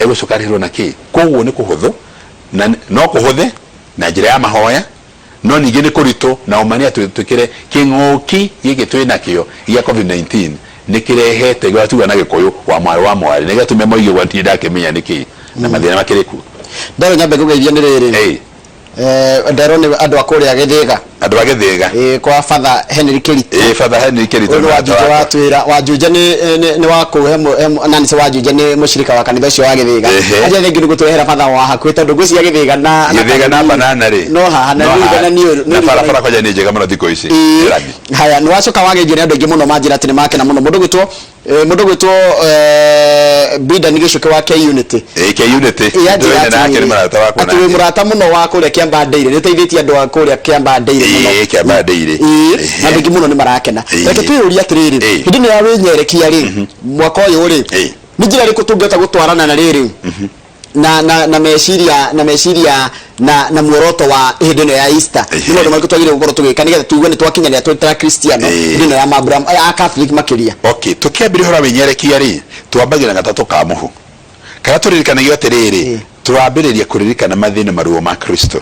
Egũcoka arĩhĩrwo na kĩ? Koguo nĩ kũhũthũ na no kũhũthe na njĩra ya mahoya, no ningĩ nĩ kũritũ na ũma nĩ atĩ twĩkĩre kĩng'ũki gĩkĩ twĩ nakĩo gĩa Covid-19 nĩ kĩrehete gĩatuga na Gĩkũyũ wa mwarĩ wa mwarĩ na gĩgatũma moige ũguo ndirĩ ndakĩmenya nĩ kĩ na mathĩna makĩrĩ kuo. Nderwo nyambe ngũgeithie nĩ rĩrĩ. Ĩĩ. Nderwo nĩ andũ a kũrĩa Gĩthĩga. Andũ a Gĩthĩga. Ĩĩ kwa Father Henry Kĩritũ. Ĩĩ Father Henry Kĩritũ. Ũyũ nĩ Wanjunja wa twĩra. Wanjunja nĩ nĩ wa kũu he nani si Wanjunja nĩ mũcirika wa kanitha ũcio wa Gĩthĩga. Aja thengiũ nĩ gũtũrehera Father wa hakuhĩ tondũ ngwĩciria Gĩthĩga na Gĩthĩga na banana rĩ. No haha na nĩ na barabara kwanja nĩ njega mũno thikũ ici. Ĩĩ. Haya nĩ wacoka wageithio nĩ andũ aingĩ mũno manjĩra atĩ nĩ makena mũno. Mũndũ gwĩtwo Mũndũ gwĩtwo Binda nĩ gĩcũkĩ wa K-Unity. Ĩĩ K-Unity. Ĩĩ anjĩra Ndũĩ nake nĩ atĩrĩrĩ, mũrata wakwa atĩ wĩ nake. mũrata mũno wa kũrĩa Kiambaa Dairy, nĩ ũteithĩtie andũ a kũrĩa Kiambaa Dairy mũno. Ĩĩ Kiambaa Dairy. Ĩĩ, na andũ aingĩ mũno nĩ marakena. Reke twĩyũrie atĩrĩrĩ, hĩndĩ ĩno ya wĩnyerekia rĩ, mwaka ũyũ rĩ, nĩ njĩra ĩrĩkũ tũngĩhota gũtwarana na rĩrĩ, na na na meciria na meciria na na muoroto wa hĩndĩ ĩno ya Easter? Nĩ maũndũ marĩkũ twagĩrĩirwo gũkorwo tũgĩka nĩgetha tuigue nĩ twakinyanĩra twĩ ta Akristiano hĩndĩ ĩno ya mambura a Catholic makĩria? Okay, tũkĩambĩrĩria ũhoro wa wĩnyerekia rĩ, twambagia na gatatũ ka mũhu. Karĩa tũririkanagio atĩrĩrĩ, tũrambĩrĩria kũririkana mathĩna maruo ma Kristo.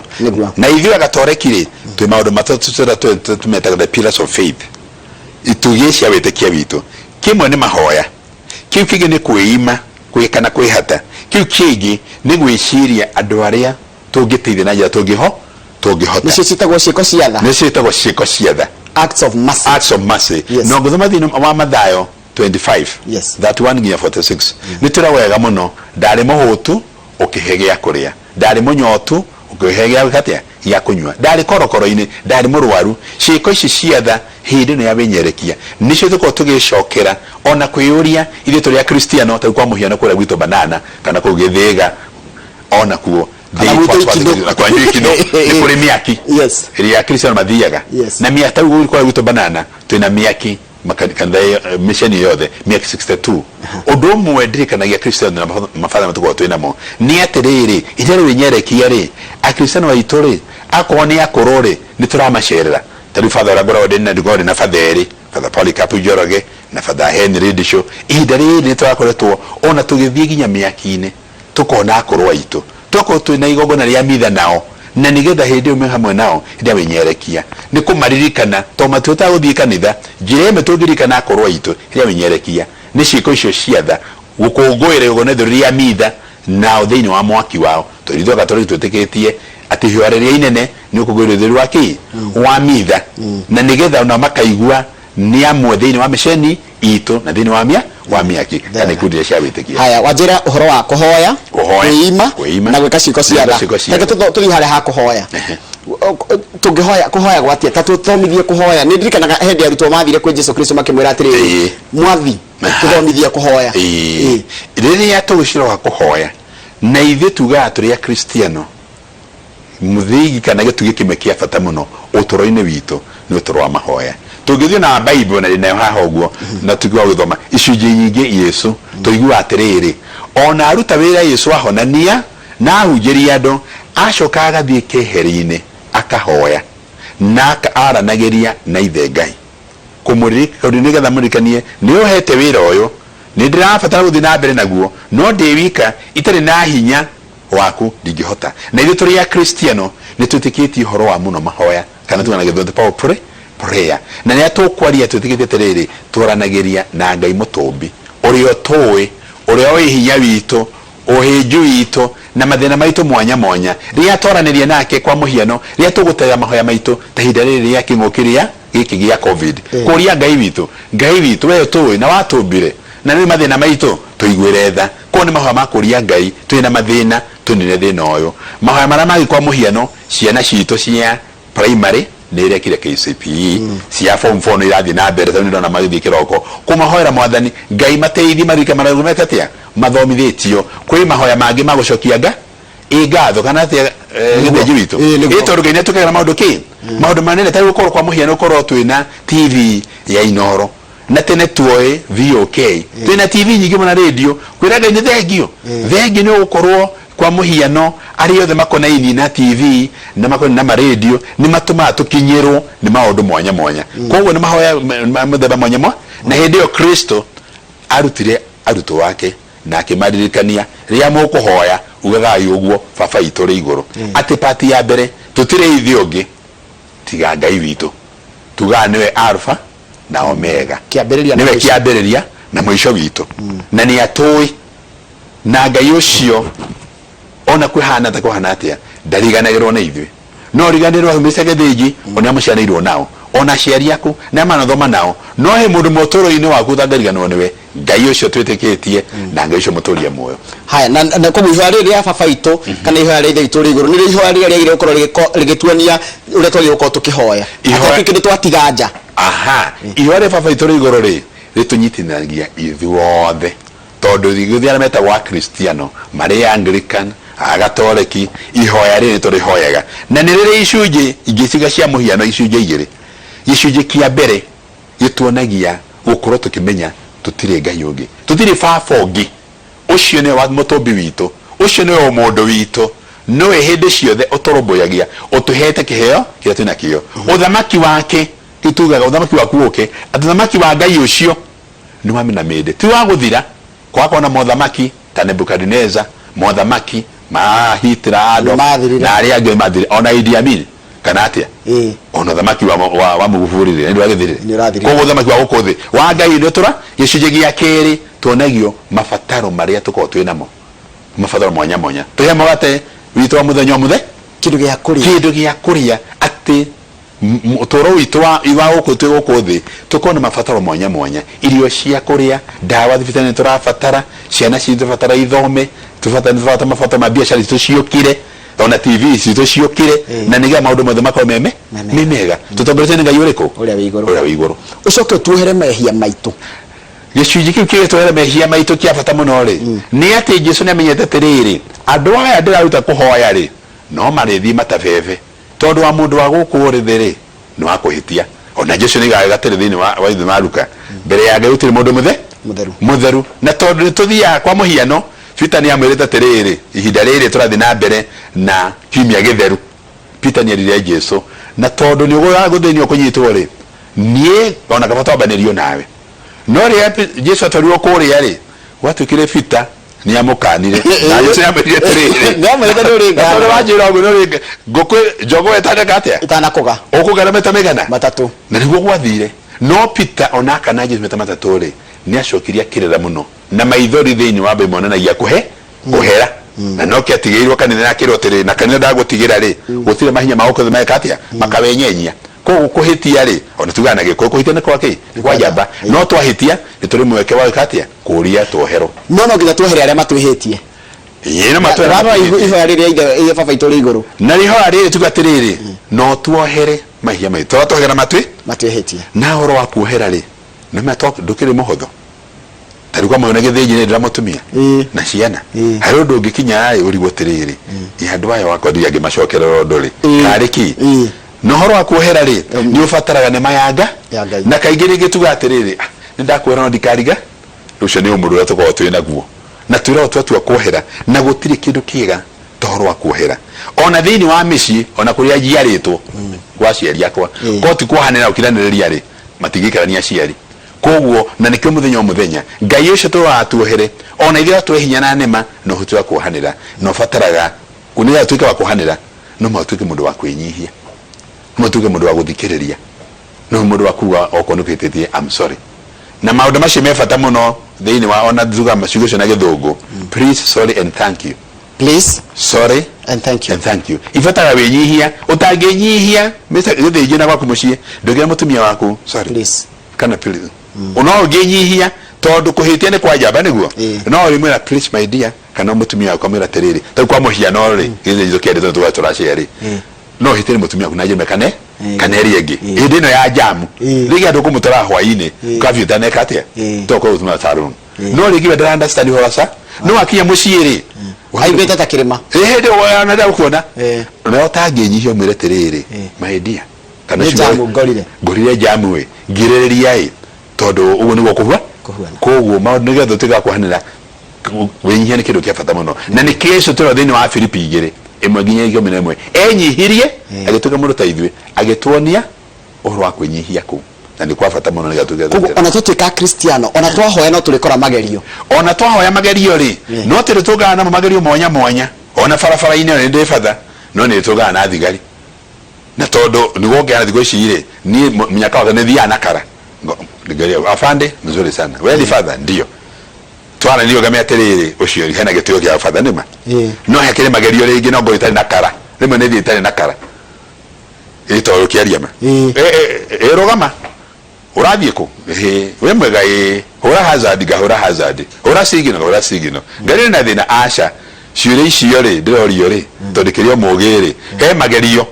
Na ithuĩ agatoreki rĩ, twĩ maũndũ matatũ tũrĩa tũmetaga the pillars of faith, itugĩ cia wĩtĩkia witũ. Kĩmwe nĩ mahoya, kĩu kĩngĩ nĩ kwĩima kwĩ kana kwĩhata, kĩu kĩngĩ nĩ gwĩciria andũ arĩa tũngĩteithia na njĩra tũngĩho tũngĩhota. Nĩcio ciĩtagwo ciĩko cia tha. Nĩcio ciĩtagwo ciĩko cia tha. Acts of mercy. Acts of mercy. Yes. Na ũngĩthoma thĩinĩ wa Mathayo 25, Yes. 31 nginya 46, nĩ twĩragwo wega mũno, ndarĩ mũhũtu ũkĩhe gĩa kũrĩa, ndarĩ mũnyotu ũkĩhe gĩa gwĩka atĩa? Gĩa kũnyua, ndarĩ korokoro-inĩ, ndarĩ mũrwaru. Ciĩko ici cia tha hĩndĩ ĩno ya wĩnyerekia nĩcio tũkoragwo tũgĩcokera ona kwĩyũria ithuĩ tũrĩ Akristiano, ta rĩu kwa mũhiano kũrĩa gwitũ Banana kana kũu Gĩthĩga onakuo Kana gwitũ Ikinũ. na kwanyu Ikinũ nĩ kũrĩ mĩaki ĩrĩa Akristiano mathiaga na mĩaki ta rĩu kũrĩa gwitũ Banana twĩna mĩaki makanitha mĩceni yothe mĩaki 62. Ũndũ ũmwe ndirikanagia Akristiano na mabatha marĩa tũkoragwo twĩ namo nĩ atĩrĩrĩ, ihinda rĩa wĩnyerekia rĩ, Akristiano aitũ rĩ, akorwo nĩ akũrũ rĩ, nĩ tũramacerera. Ta rĩu batha ũrĩa ngoragwo ndĩ na ngoragwo ndĩ na batha erĩ, Father Polycarp Njoroge na Father Henry Ndicũ. Ihinda rĩrĩ nĩ tũrakoretwo ona tũgĩthiĩ nginya mĩaki-inĩ tũkona akũrũ aitũ, tũgakorwo twĩ na igongona rĩa mitha nao, na nĩgetha hĩndĩ ĩyo me hamwe nao hĩndĩ ya wĩnyerekia nĩ kũmaririkana, tondũ matihotaga gũthiĩ kanitha. Njĩra ĩmwe tũngĩririkana akũrũ aitũ hĩndĩ ya wĩnyerekia nĩ ciĩko icio cia tha, gũkũngũĩra igongona itheru rĩa mitha nao thĩinĩ wa mwaki wao, tondũ ithuĩ Akatoliki twĩtĩkĩtie atĩ ihoya rĩrĩa inene nĩ ũkũngũĩro ũtheru wa kĩ? Wa mitha. Na nĩgetha onao makaigua nĩ amwe thĩinĩ wa mĩceni itũ na thĩinĩ wa mĩa wa mĩaki kana ikundi iria cia wĩtĩkia. Haya, wanjĩra ũhoro wa kũhoya, Kũhoya, kwĩima kwĩima, na gwĩka ciĩko cia gwĩka tha. ciĩko cia Reke tha. tũthiĩ harĩa ha kũhoya. Tũngĩhoya kũhoya atĩa? Ta tũthomithie kũhoya. Nĩ ndirikanaga hĩndĩ arutwo mathire kwĩ Jesu Kristo makĩmwĩra atĩrĩrĩ, Mwathi, tũthomithie kũhoya. Rĩrĩa tũgĩcoka kũhoya, na ithuĩ tugaga tũrĩ Akristiano, Mũthingi kana gĩtugĩ kĩmwe kĩa bata mũno ũtũro-inĩ witũ nĩ ũtũro wa mahoya. Tũngĩthiĩ na Bible na ndĩnayo haha ũguo na tuge wa gũthoma icunjĩ nyingĩ Yesu tũiguaga atĩrĩrĩ, ona aruta wĩra Yesu ahonania na ahunjĩria andũ, acokaga agathiĩ keheri-inĩ akahoya na aranagĩria na ithe Ngai kũmũririkania nĩgetha mũririkanie nĩ ũhete wĩra ũyũ, nĩ ndĩrabatara gũthiĩ na mbere naguo no ndĩ wika itarĩ na hinya waku ndingĩhota. Na ithuĩ tũrĩ Akristiano nĩ twĩtĩkĩtie ũhoro wa mũno mahoya, kana tuga na Gĩthũngũ the power of prayer. Na rĩrĩa tũkwaria twĩtĩkĩtie atĩrĩrĩ, twaranagĩria na Ngai mũtũmbi, ũrĩa ũtũĩ, ũrĩa ũĩ hinya witũ, ũhĩnju witũ, na mathĩna maitũ mwanya mwanya. Rĩrĩa twaranĩria nake, kwa mũhiano, rĩrĩa tũgũtega mahoya maitũ ta ihinda rĩrĩ rĩa kĩng'ũki rĩa gĩkĩ gĩa Covid, kũria Ngai witũ, Ngai witũ, we ũtũĩ na watũmbire, na nĩũĩ mathĩna maitũ, tũiguĩre tha. Koguo nĩ mahoya ma kũria Ngai twĩ na mathĩna tũnine thĩna ũyũ. Mahoya marĩa mangĩ kwa mũhiano ciana citũ cia primary nĩ irekire KCPE, cia form 4 nĩ irathiĩ na mbere tondũ nĩ ndĩrona magĩthiĩ kĩroko. Kũmahoera Mwathani Ngai mateithie maririkane marĩa mekĩte atĩa? Mathomithĩtio. Kwĩ mahoya mangĩ ma gũcokia nga ĩ ngatho kana atĩa gĩthĩnji witũ? Ĩĩ, nĩguo. Ĩ tondũ Ngai nĩ atwĩkagĩra maũndũ kĩ? Maũndũ manene ta rĩu gũkorwo kwa mũhiano gũkorwo twĩna TV ya Inooro. Na tene tuoĩ VOK twĩna TV nyingĩ mũno na radio kwĩra Ngai nĩ thengio thengio nĩ ũgũkorwo kwa mũhiano arĩa othe makonainie na TV na makonainie na maradio nĩ matũmaga tũkinyĩrwo nĩ maũndũ mwanya mwanya. Koguo nĩ mahoya ma mũthemba mwanya mwanya. Na hĩndĩ ĩyo Kristo arutire arutwo ake. Na akĩmaririkania, Rĩrĩa mũkũhoya, ugagai ũguo, 'Baba witũ ũrĩ igũrũ. Atĩ part ya mbere, tũtirĩ ithe ũngĩ tiga Ngai witũ. Tugaga nĩwe Alpha na Omega. Kĩambĩrĩria na Nĩwe mũico. kĩambĩrĩria na mũico witũ. Na nĩ atũĩ. Na Ngai ũcio ona kwĩhana ta kũhana atĩa, ndariganagĩrwo nĩ ithuĩ. No ũriganĩrwo aumĩte gĩthĩnji, ona mũciaranĩirwo nao, ona aciari aku, na arĩa mwanathoma nao. No he mũndũ ũmwe ũtũũro-inĩ waku ũtangĩriganĩrwo nĩwe, Ngai ũcio twĩtĩkĩtie na Ngai ũcio mũtũria muoyo. Haya, na, na koguo ihoya rĩrĩ rĩa baba witũ kana ihoya rĩa ithe witũ ũrĩ igũrũ nĩrĩo ihoya rĩrĩa rĩagĩrĩire gũkorwo rĩgĩtuonia ũrĩa twagĩrĩirwo gũkorwo tũkĩhoya. Ihoya- Atĩ kĩndũ twatiga nja. Aha, ihoya rĩa baba witũ ũrĩ igũrũ rĩ, rĩtũnyitithanagia ithuothe tondũ ithuĩ arĩa metagwo Akristiano, marĩ Anglican, Agatoreki, ihoya rĩrĩ tũrĩhoyaga na nĩ rĩrĩ icunjĩ ingĩciga cia mũhiano icunjĩ igĩrĩ. Gĩcunjĩ kĩa mbere gĩtuonagia gũkorwo tũkĩmenya tũtirĩ Ngai ũngĩ, tũtirĩ baba ũngĩ, ũcio nĩwe wa mũtũmbi witũ, ũcio nĩwe ũmũndũ witũ, nĩwe hĩndĩ ciothe ũtũrũmbũyagia, ũtũhete kĩheo kĩrĩa twĩ nakĩo. Ũthamaki wake, rĩu tugaga ũthamaki waku ũke, atĩ ũthamaki wa Ngai ũcio nĩ wa na mĩndĩ, ti wa gũthira. Kwakorwo na mothamaki ta Nebukadineza, mothamaki ma Hitler, Adolf, Nĩmathirire. na arĩa angĩ mathirire, ona Idi Amin kana atĩa Ĩĩ. ona ũthamaki wa, wa, wa Magufuli rĩ nĩ wagĩthirire. Nĩ ũrathirire. Koguo ũthamaki wa gũkũ thĩ wa Ngai nĩ ũtũra. Gĩcunjĩ gĩa kerĩ tuonagio mabataro marĩa tũkoragwo twĩ namo, mabataro mwanya mwanya. Tũhe mũgate witũ wa mũthenya o mũthenya, Kĩndũ gĩa kũrĩa. Kĩndũ gĩa kũrĩa, atĩ Ũtũũro witũ wa wa gũkũ twĩ gũkũ thĩ tũkorwo na mabataro mwanya mwanya, irio cia kũrĩa, ndawa thibitarĩ nĩ tũrabatara, ciana citũ tũrabatara ithome, tũbatara nĩ tũrabatara mabataro ma biacara citũ ciũkĩre, ona TV citũ ciũkĩre, na nĩgetha maũndũ mothe makorwo me me Me mega. me mega. Tũtongoretio nĩ Ngai ũrĩkũ? Ũrĩa wĩ igũrũ. Ũrĩa wĩ igũrũ. Ũcoke ũtuohere mehia maitũ. Gĩcunjĩ kĩu kĩgĩtwĩra mehia maitũ kĩa bata mũno rĩ, nĩ atĩ Jesu nĩ amenyete atĩrĩrĩ, andũ aya ndĩraruta kũhoya rĩ, no marĩthiĩ matabebe. Tondũ wa mũndũ wa gũkũ thĩ rĩ, nĩ wa kũhĩtia. O na Jesu nĩoigaga atĩrĩ thĩinĩ wa wa thĩinĩ wa Luka, mbere ya Ngai gũtirĩ mũndũ mũthe Mũtheru. Mũtheru. Na tondũ nĩ tũthiaga kwa mũhiano, Peter nĩ amwĩrĩte atĩrĩrĩ, ihinda rĩrĩ tũrathiĩ na mbere na kiumia gĩtheru. Peter nĩ erire Jesu, na tondũ nĩ ũgũthĩnio kũnyitwo rĩ, niĩ ona kaba twambanĩrio nawe. No rĩrĩa Jesu atwarirwo kũrĩa rĩ, gwatuĩkire Peter nĩ amũkanire. Na Jesu nĩamwĩrire atĩrĩrĩ, Nĩamwĩrĩte nĩ ũrĩ na tondũ wanjĩra ũguo nĩ ũrĩ ngũkũ njogoo ĩtaneka atĩa? Ĩtanakũga. Ũkũgera maita maigana? Matatũ. Na nĩguo gwathire. No Peter ona akana Jesu maita matatũ rĩ, nĩ acokire akĩrĩra mũno na maithori thĩinĩ wa Bible monanagia kũhe kũhera. Na nokĩo atigĩirwo kanitha na akĩrwo atĩrĩ, na kanitha ndagũtigĩra rĩ, gũtirĩ mahinya ma gũkũ thĩ mageka atĩa? Makawenyenyia. Koguo kũhĩtia rĩ, ona tugaga na Gĩkũyũ kũhĩtia nĩ kwa kĩ? Nĩ kwa njamba. No twahĩtia nĩ tũrĩ mweke wa gwĩka atĩa? Kũũria tuoherwo. No no nginya tuohere arĩa matwĩhĩtie. Ĩĩ no matwĩre Rarora matwĩhĩtie. ihoya rĩrĩa ithe ithe baba witũ ũrĩ igũrũ. Na ihoya rĩrĩ tuga atĩrĩrĩ, no tuohere mahia maitũ. Tũrĩa tuohagĩra matwĩ? Matwĩhĩtie. Na ũhoro wa kuohera rĩ, nĩ ma ndũkĩrĩ mũhũthũ. Ta rĩu kwa mũhiano gĩthĩnji nĩ ndĩra mũtumia na ciana. Harĩ ũndũ ũngĩkinya rĩ, ũrigwo atĩrĩrĩ, ĩ andũ aya wakwa ndirĩ angĩmacokerera ũndũ rĩ, karĩ kĩ? Na ũhoro wa kuohera rĩ, nĩ ũbataraga nĩma ya Nga, Ya Ngai. Na kaingĩ rĩngĩ tugaga atĩrĩrĩ, ah, nĩ ndakuohera no ndikariga. Ũcio nĩ ũmũndũ ũrĩa tũkoragwo twĩ naguo. Na twĩragwo twatua kuohera, na gũtirĩ kĩndũ kĩega ta ũhoro wa kuohera. Ona thĩinĩ wa mĩciĩ, ona kũrĩa njiarĩtwo, kwa aciari akwa, korwo ti kuohanĩra gũkiranĩrĩria rĩ, matingĩikarania aciari. Koguo, na nĩkĩo mũthenya o mũthenya, Ngai ũcio tũroraga atuohere, ona ithuĩ atũhe hinya na nĩma na ũhoti wa kuohanĩra. Na ũbataraga, nĩgetha ũtuĩke wa kuohanĩra, no mũhaka ũtuĩke mũndũ wa kwĩnyihia. No ũtuĩke mũndũ wa gũthikĩrĩria. No mũndũ wa kuga okorwo nĩ ũhĩtĩtie, I'm sorry. Na maũndũ macio me bata mũno thĩinĩ wa ona tuga ciugo icio na Gĩthũngũ, please, sorry and thank you. Please. Sorry. And thank you. And thank you. Ibataraga wĩnyihia. Ũtangĩnyihia, Mr. Gĩthĩnji na gwaku mũciĩ, ndũngĩra mũtumia waku, sorry. Please. Kana please. No ũngĩnyihia, tondũ kũhĩtia nĩ kwa njamba nĩguo? Ĩĩ. No ũrĩmwĩra please my dear, kana mũtumia waku amwĩra atĩrĩrĩ, ta rĩu kwa mũhiano rĩ, Gĩthĩnji tũkĩendete tũgakorwo tũracare rĩ, no ũhĩtĩre mũtumia waku na njĩra ĩmwe kana kana ĩrĩa ĩngĩ. Hĩndĩ ĩno ya jamu, rĩngĩ andũ ũkũmũtwara hwaĩ-inĩ, curfew ĩtaneka atĩa? Tokorwo gũtũmĩra salon. No rĩngĩ we ndara understand ũhoro ca, no akinya mũciĩ rĩ, Aiguĩte ta kĩrĩma. Ĩ hĩndĩ ĩyo ona ndagũkuona. Na ũtangĩnyihia ũmwĩre atĩrĩrĩ, my dear, kana Nĩ ciugo- jamu ngorire. Ngorire jamu ĩ, ngirĩrĩria ĩ, tondũ ũguo nĩguo kũhua. Kũhuana. Koguo maũndũ nĩgetha ũtuĩke wa kuohanĩra, wĩnyihia nĩ kĩndũ kĩa bata mũno. Na nĩkĩo Yesu tũrona thĩinĩ wa Filipi igĩrĩ, ĩmwe nginya 11, enyihirie, agĩtuĩka mũndũ ta ithuĩ, agĩtuonia ũhoro wa kwĩnyihia kũu. Na nĩ kwa bata mũno nĩgetha tũgĩe Koguo ona twatuĩka Akristiano, ona twahoya no tũrĩkora magerio. Ona twahoya magerio rĩ, no tũrĩ tũngana namo magerio mwanya mwanya. Ona barabara-inĩ ona nĩ ndĩ batha, no nĩ tũngana na thigari. Na tondũ nĩguo ngĩana thikũ ici rĩ, niĩ mũnyaka wakwa nĩ thiaga na kara. Afande mzuri sana, we ni father? Ndio. Twaranĩria ũgame atĩrĩrĩ, ũcio hena gĩtĩo kĩa batha nĩma. No hekĩrĩ magerio rĩngĩ no ngorwo itarĩ na kara. Rĩmwe nĩ thiĩ itarĩ na kara. Ĩ tondũ ũkĩaria ma. Ĩ rũgama. Ũrathiĩ kũ? Ĩhĩ, wĩ mwega ĩĩ. Hũra hazard ngahũra hazard. Hũra signal ngahũra signal. Ngari ĩrĩ na thĩna? Aca. Ciũria icio rĩ, ndĩrorio rĩ, tondũ ndĩkĩrĩ o mũgĩ rĩ, he magerio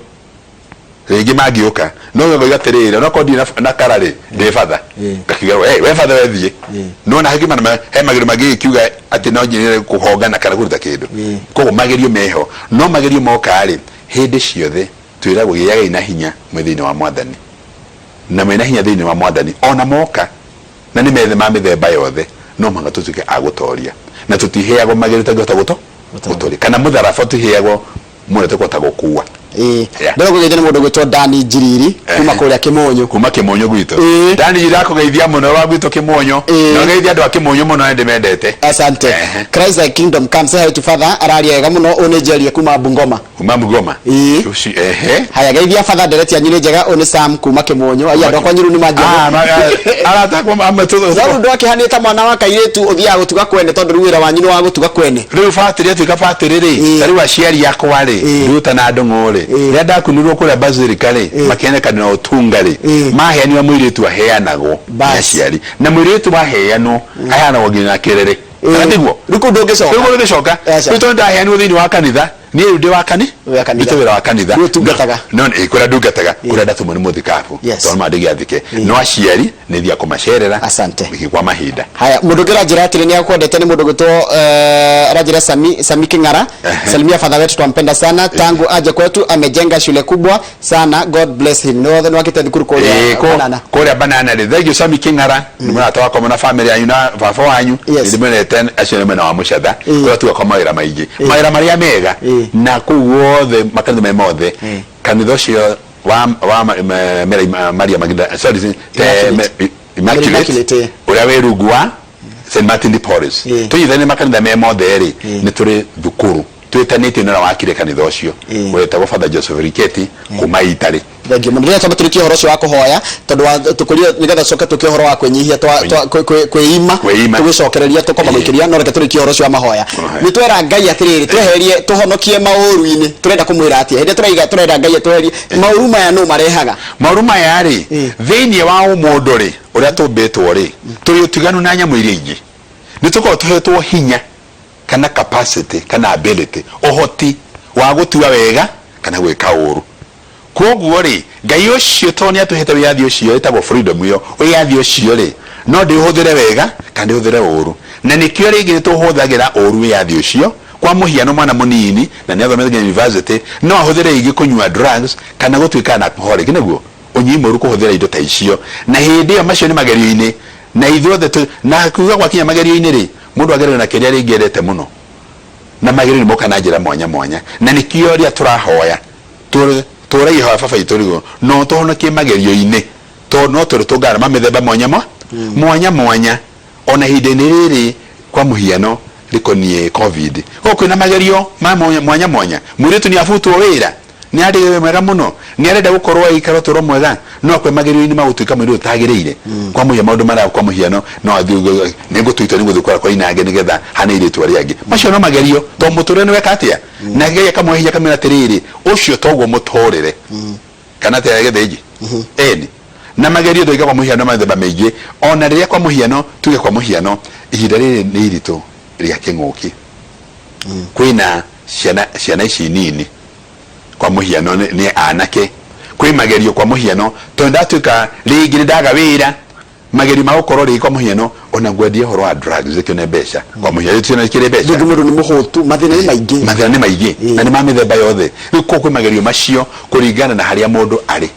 rĩngĩ mangĩũka. No ngoiga atĩrĩrĩ, onokorwo ndirĩ na kara rĩ, ndĩ batha. Ngakiuga we, we batha we thiĩ. Nĩwona he he magerio mangĩgĩkiuga atĩ no nyenere kũhongana kana kũruta kĩndũ. Koguo magerio meho. No magerio moka rĩ, hĩndĩ ciothe twĩragwo gĩagai na hinya mwĩ thĩinĩ wa Mwathani. Na mwĩ na hinya thĩinĩ wa Mwathani, o na moka, na nĩ methe ma mĩthemba yothe, no mũhaka tũtuĩke a gũtoria. Na tũtiheagwo magerio tũtangĩhota gũto gũtoria, kana mũtharaba ũtiheagwo mũrĩa tũkũhota gũkua. Ĩĩ. Yeah. Ndĩrenda kũgeithia nĩ mũndũ ũgwĩtwo Dani Njiriri kuma kũrĩa Kĩmũnyũ. Kuma Kĩmũnyũ gwitũ. Dani Njiriri akũgeithia mũno wa gwitũ Kĩmũnyũ. Na ũgeithie andũ a Kĩmũnyũ mũno na nĩndĩmendete. Asante. Christ thy kingdom come. Say hi to father. Araria wega mũno. Ũyũ nĩ Njerie kuma Bungoma. Kuma Bungoma. Ĩĩ. Ũcio, ehe. Haya, geithia father, ndereti yanyu nĩ njega. Ũyũ nĩ Sam kuma Kĩmũnyũ. Ai, andũ akwa Nyiru nĩ manjia. Ah, arata akwa amwe No rĩu ndwakĩhanĩte mwana wa kairĩtu ũthiaga gũtuga kwene tondũ rĩu wĩra wanyu nĩ wa gũtuga kwene. Rĩu batĩrĩ atuĩka batĩrĩ rĩ, ta rĩu aciari akwa rĩ, Nduta na Ndũng'ũ rĩ, rĩrĩa ndakunirwo kũrĩa Basilica rĩ, makĩheana na ũtunga rĩ, maheanirwo mũirĩtu aheanagwo nĩ aciari. Na mũirĩtu aheanwo, aheanagwo nginya na kĩrĩrĩ. Kana tiguo? Rĩu kũu ndũngĩcoka. Rĩu kũu ndũngĩcoka. Aca. Rĩu tondũ ndaheanirwo thĩinĩ wa kanitha, niĩ rĩu ndĩ wa kani Wĩ wa kanitha. ndute wĩra wa kanitha. Rĩu ũtungataga. No ĩ kũrĩa ndungataga, kũrĩa ndatũmwo nĩ mũthikabu. Tondũ ma ndĩgĩathĩke. No aciari nĩ thiaga kũmacerera Asante. kwa mahinda. Haya, mũndũ ũngĩ ũranjĩra atĩrĩ nĩ akwendete nĩ mũndũ ũgwĩtwo aranjĩra Sami, Sami King'ara. Salimia father wetu, twampenda sana tangu aje kwetu amejenga shule kubwa sana, God bless him. Nĩ wothe nĩ wakĩte thukuru kũrĩa Banana. Kũrĩa Banana rĩ, thengio Sami King'ara, nĩ mũrata wakwa mũno na family yanyu na baba wanyu. Nĩ ndĩmwendete, acio nĩ mwena wa Mũcatha kũrĩa tugakorwo mawĩra maingĩ, mawĩra marĩa mega na kũu guothe makanitha me mothe. Kanitha ũcio wa Mary, Maria Magdalene, sorry, Immaculate. Immaculate, Immaculate, ũrĩa wĩ rungu wa St Martin de Porres. Tũnyitane makanitha me mothe rĩ, nĩ tũrĩ thukuru twĩtanĩtio nĩ ũrĩa wakire kanitha ũcio wetagwo Father Joseph Riketi kuma Italy. Thengiũ mũno. Ndĩrenda twambe tũrĩkie ũhoro ũcio wa kũhoya tondũ wa tũkũrie nĩgetha tũcoke tũke ũhoro wa kwĩnyihia kwĩima Kwĩima. tũgĩcokereria tũkwamba gũikĩria, no reke tũrĩkie ũhoro ũcio wa mahoya. Nĩ twera Ngai atĩrĩrĩ, tweherie tũhonokie maũru-inĩ, tũrenda kũmwĩra atĩa hĩndĩ ĩrĩa tũraiga tũrenda Ngai atweherie maũru maya? Nũ marehaga Maũru maya rĩ? Thĩinĩ wa ũmũndũ rĩ, ũrĩa tũmbĩtwo rĩ, tũrĩ ũtiganu na nyamũ iria ingĩ. Nĩ tũkoragwo tũhetwo hinya kana capacity kana ability, ũhoti wa gũtua wega kana gwĩka ũru. Kwoguo rĩ, Ngai ũcio tondũ nĩ atũhete wĩyathi ũcio ĩtagwo freedom ĩyo, wĩyathi ũcio rĩ, no ndĩũhũthĩre wega kana ndĩũhũthĩre ũru. Na nĩkĩo rĩngĩ nĩ tũhũthagĩra ũru wĩyathi ũcio. Kwa mũhiano mwana mũnini na nĩ athomete nginya university no ahũthĩre rĩngĩ kũnyua drugs kana gũtuĩka an alcoholic, nĩguo? Ũnyui mũru, kũhũthĩra indo ta icio. Na hĩndĩ ĩyo macio nĩ magerio-inĩ na ithuothe tũ, na kuga gwakinya magerio-inĩ rĩ, mũndũ ageragio na kĩrĩa rĩngĩ endete mũno. Na magerio nĩ mokaga na njĩra mwanya mwanya. Na nĩkĩo rĩrĩa tũrahoya, tũragia ihoya Baba witũ ũrĩ igũrũ, na ũtũhonokie magerio-inĩ, tondũ no tũrĩtũngana ma mĩthemba mwanya mwanya mwanya. Ona ihinda-inĩ rĩrĩ kwa mũhiano rĩkoniĩ Covid, gũkũ kwĩna magerio ma mwanya mwanya. Mũirĩtu nĩ abutwo wĩra, nĩ arĩ wĩra mwega mũno, nĩ arenda gũkorwo agĩikara ũtũro mwega, no akue magerio-inĩ ma gũtuĩka mũirĩtu ũtagĩrĩire. Kwa mũhiano maũndũ marĩa kwa mũhiano no athiĩ nĩ ngũtua itua nĩ gũthiĩ kũrĩa kwa inange nĩgetha hane irĩtwa rĩangĩ. Macio no magerio tondũ mũtũrĩre nĩ weka atĩa? Na Ngai akamũhe hinya akamwĩra atĩrĩrĩ, ũcio toguo mũtũrĩre. Kana atĩa gĩthĩnji? Ĩni. Na magerio ndoiga kwa mũhiano mĩthemba mĩingĩ, ona rĩrĩa kwa mũhiano tuge kwa mũhiano ihinda rĩrĩ nĩ iritũ rĩa kĩng'ũki. Kwĩna ciana ciana ici nini kwa mũhiano nĩ anake, kwĩ magerio kwa mũhiano tondũ ndatuĩka rĩngĩ nĩ ndaga wĩra, magerio ma gũkorwo rĩngĩ kwa mũhiano ona ngwendia ũhoro wa drugs gĩkĩone mbeca kwa mũhiano gĩkĩone kĩrĩ mbeca. Rĩngĩ mũndũ nĩ mũhũtu, mathĩna nĩ maingĩ. Mathĩna nĩ maingĩ na nĩ ma mĩthemba yothe. Rĩu koguo kwĩ magerio macio kũringana na harĩa mũndũ arĩ.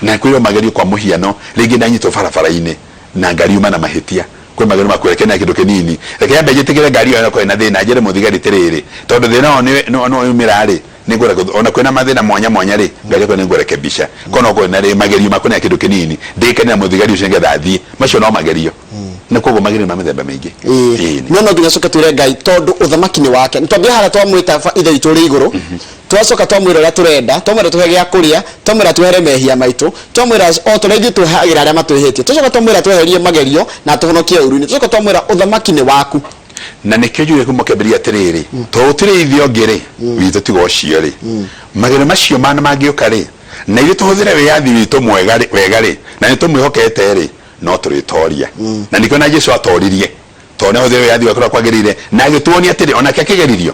Na kwĩ magerio kwa mũhiano rĩngĩ ndanyitwo barabara-inĩ na ngari yuma na mahĩtia, kwĩ magerio ma kwĩra kena kĩndũ kĩnini, reke nyambe njĩtĩkĩre ngari ĩyo ĩno ĩna thĩna, njĩre mũthigari atĩrĩrĩ, tondũ thĩna ũyũ nĩ waumĩra rĩ, Nĩngwenda ona kwĩna mathĩna mwanya mwanya rĩ, ngari yakwa nĩngũrekebisha. Kono kwĩna rĩ magerio makwa nĩ kĩndũ kĩnini, ndĩkane na mũthigari ũcio nĩgetha athiĩ. Macio no magerio. Na koguo magerio nĩ ma mĩthemba mĩingĩ. Ĩĩ. No no nginya coke twĩre Ngai tondũ ũthamaki nĩ wake. Twambia harĩa twamwĩta Ithe witũ ũrĩ igũrũ, twacoka twamwĩra ũrĩa tũrenda, twamwĩra tũhe gĩa kũrĩa, twamwĩra twehere mehia maitũ, twamwĩra o ta ũrĩa ithuĩ twehagĩra arĩa matwĩhĩtie, twacoka twamwĩra tweherie magerio na atũhonokie ũru-inĩ, twacoka twamwĩra ũthamaki nĩ waku. Na nĩkĩo njugire kuma kĩambĩrĩria atĩrĩrĩ, tondũ gũtirĩ ithe ũngĩ rĩ, witũ tiga ũcio rĩ, magerio macio mana mangĩũka rĩ, na ithuĩ tũhũthĩre wĩyathi witũ mwega rĩ, wega rĩ, na nĩ tũmwĩhokete rĩ, no tũrĩtoria. Na nĩkĩo na Jesu atoririe, tondũ nĩ ahũthĩrire wĩyathi wake ũrĩa kwagĩrĩire, na agĩtuonia atĩrĩ, onake akĩgeririo,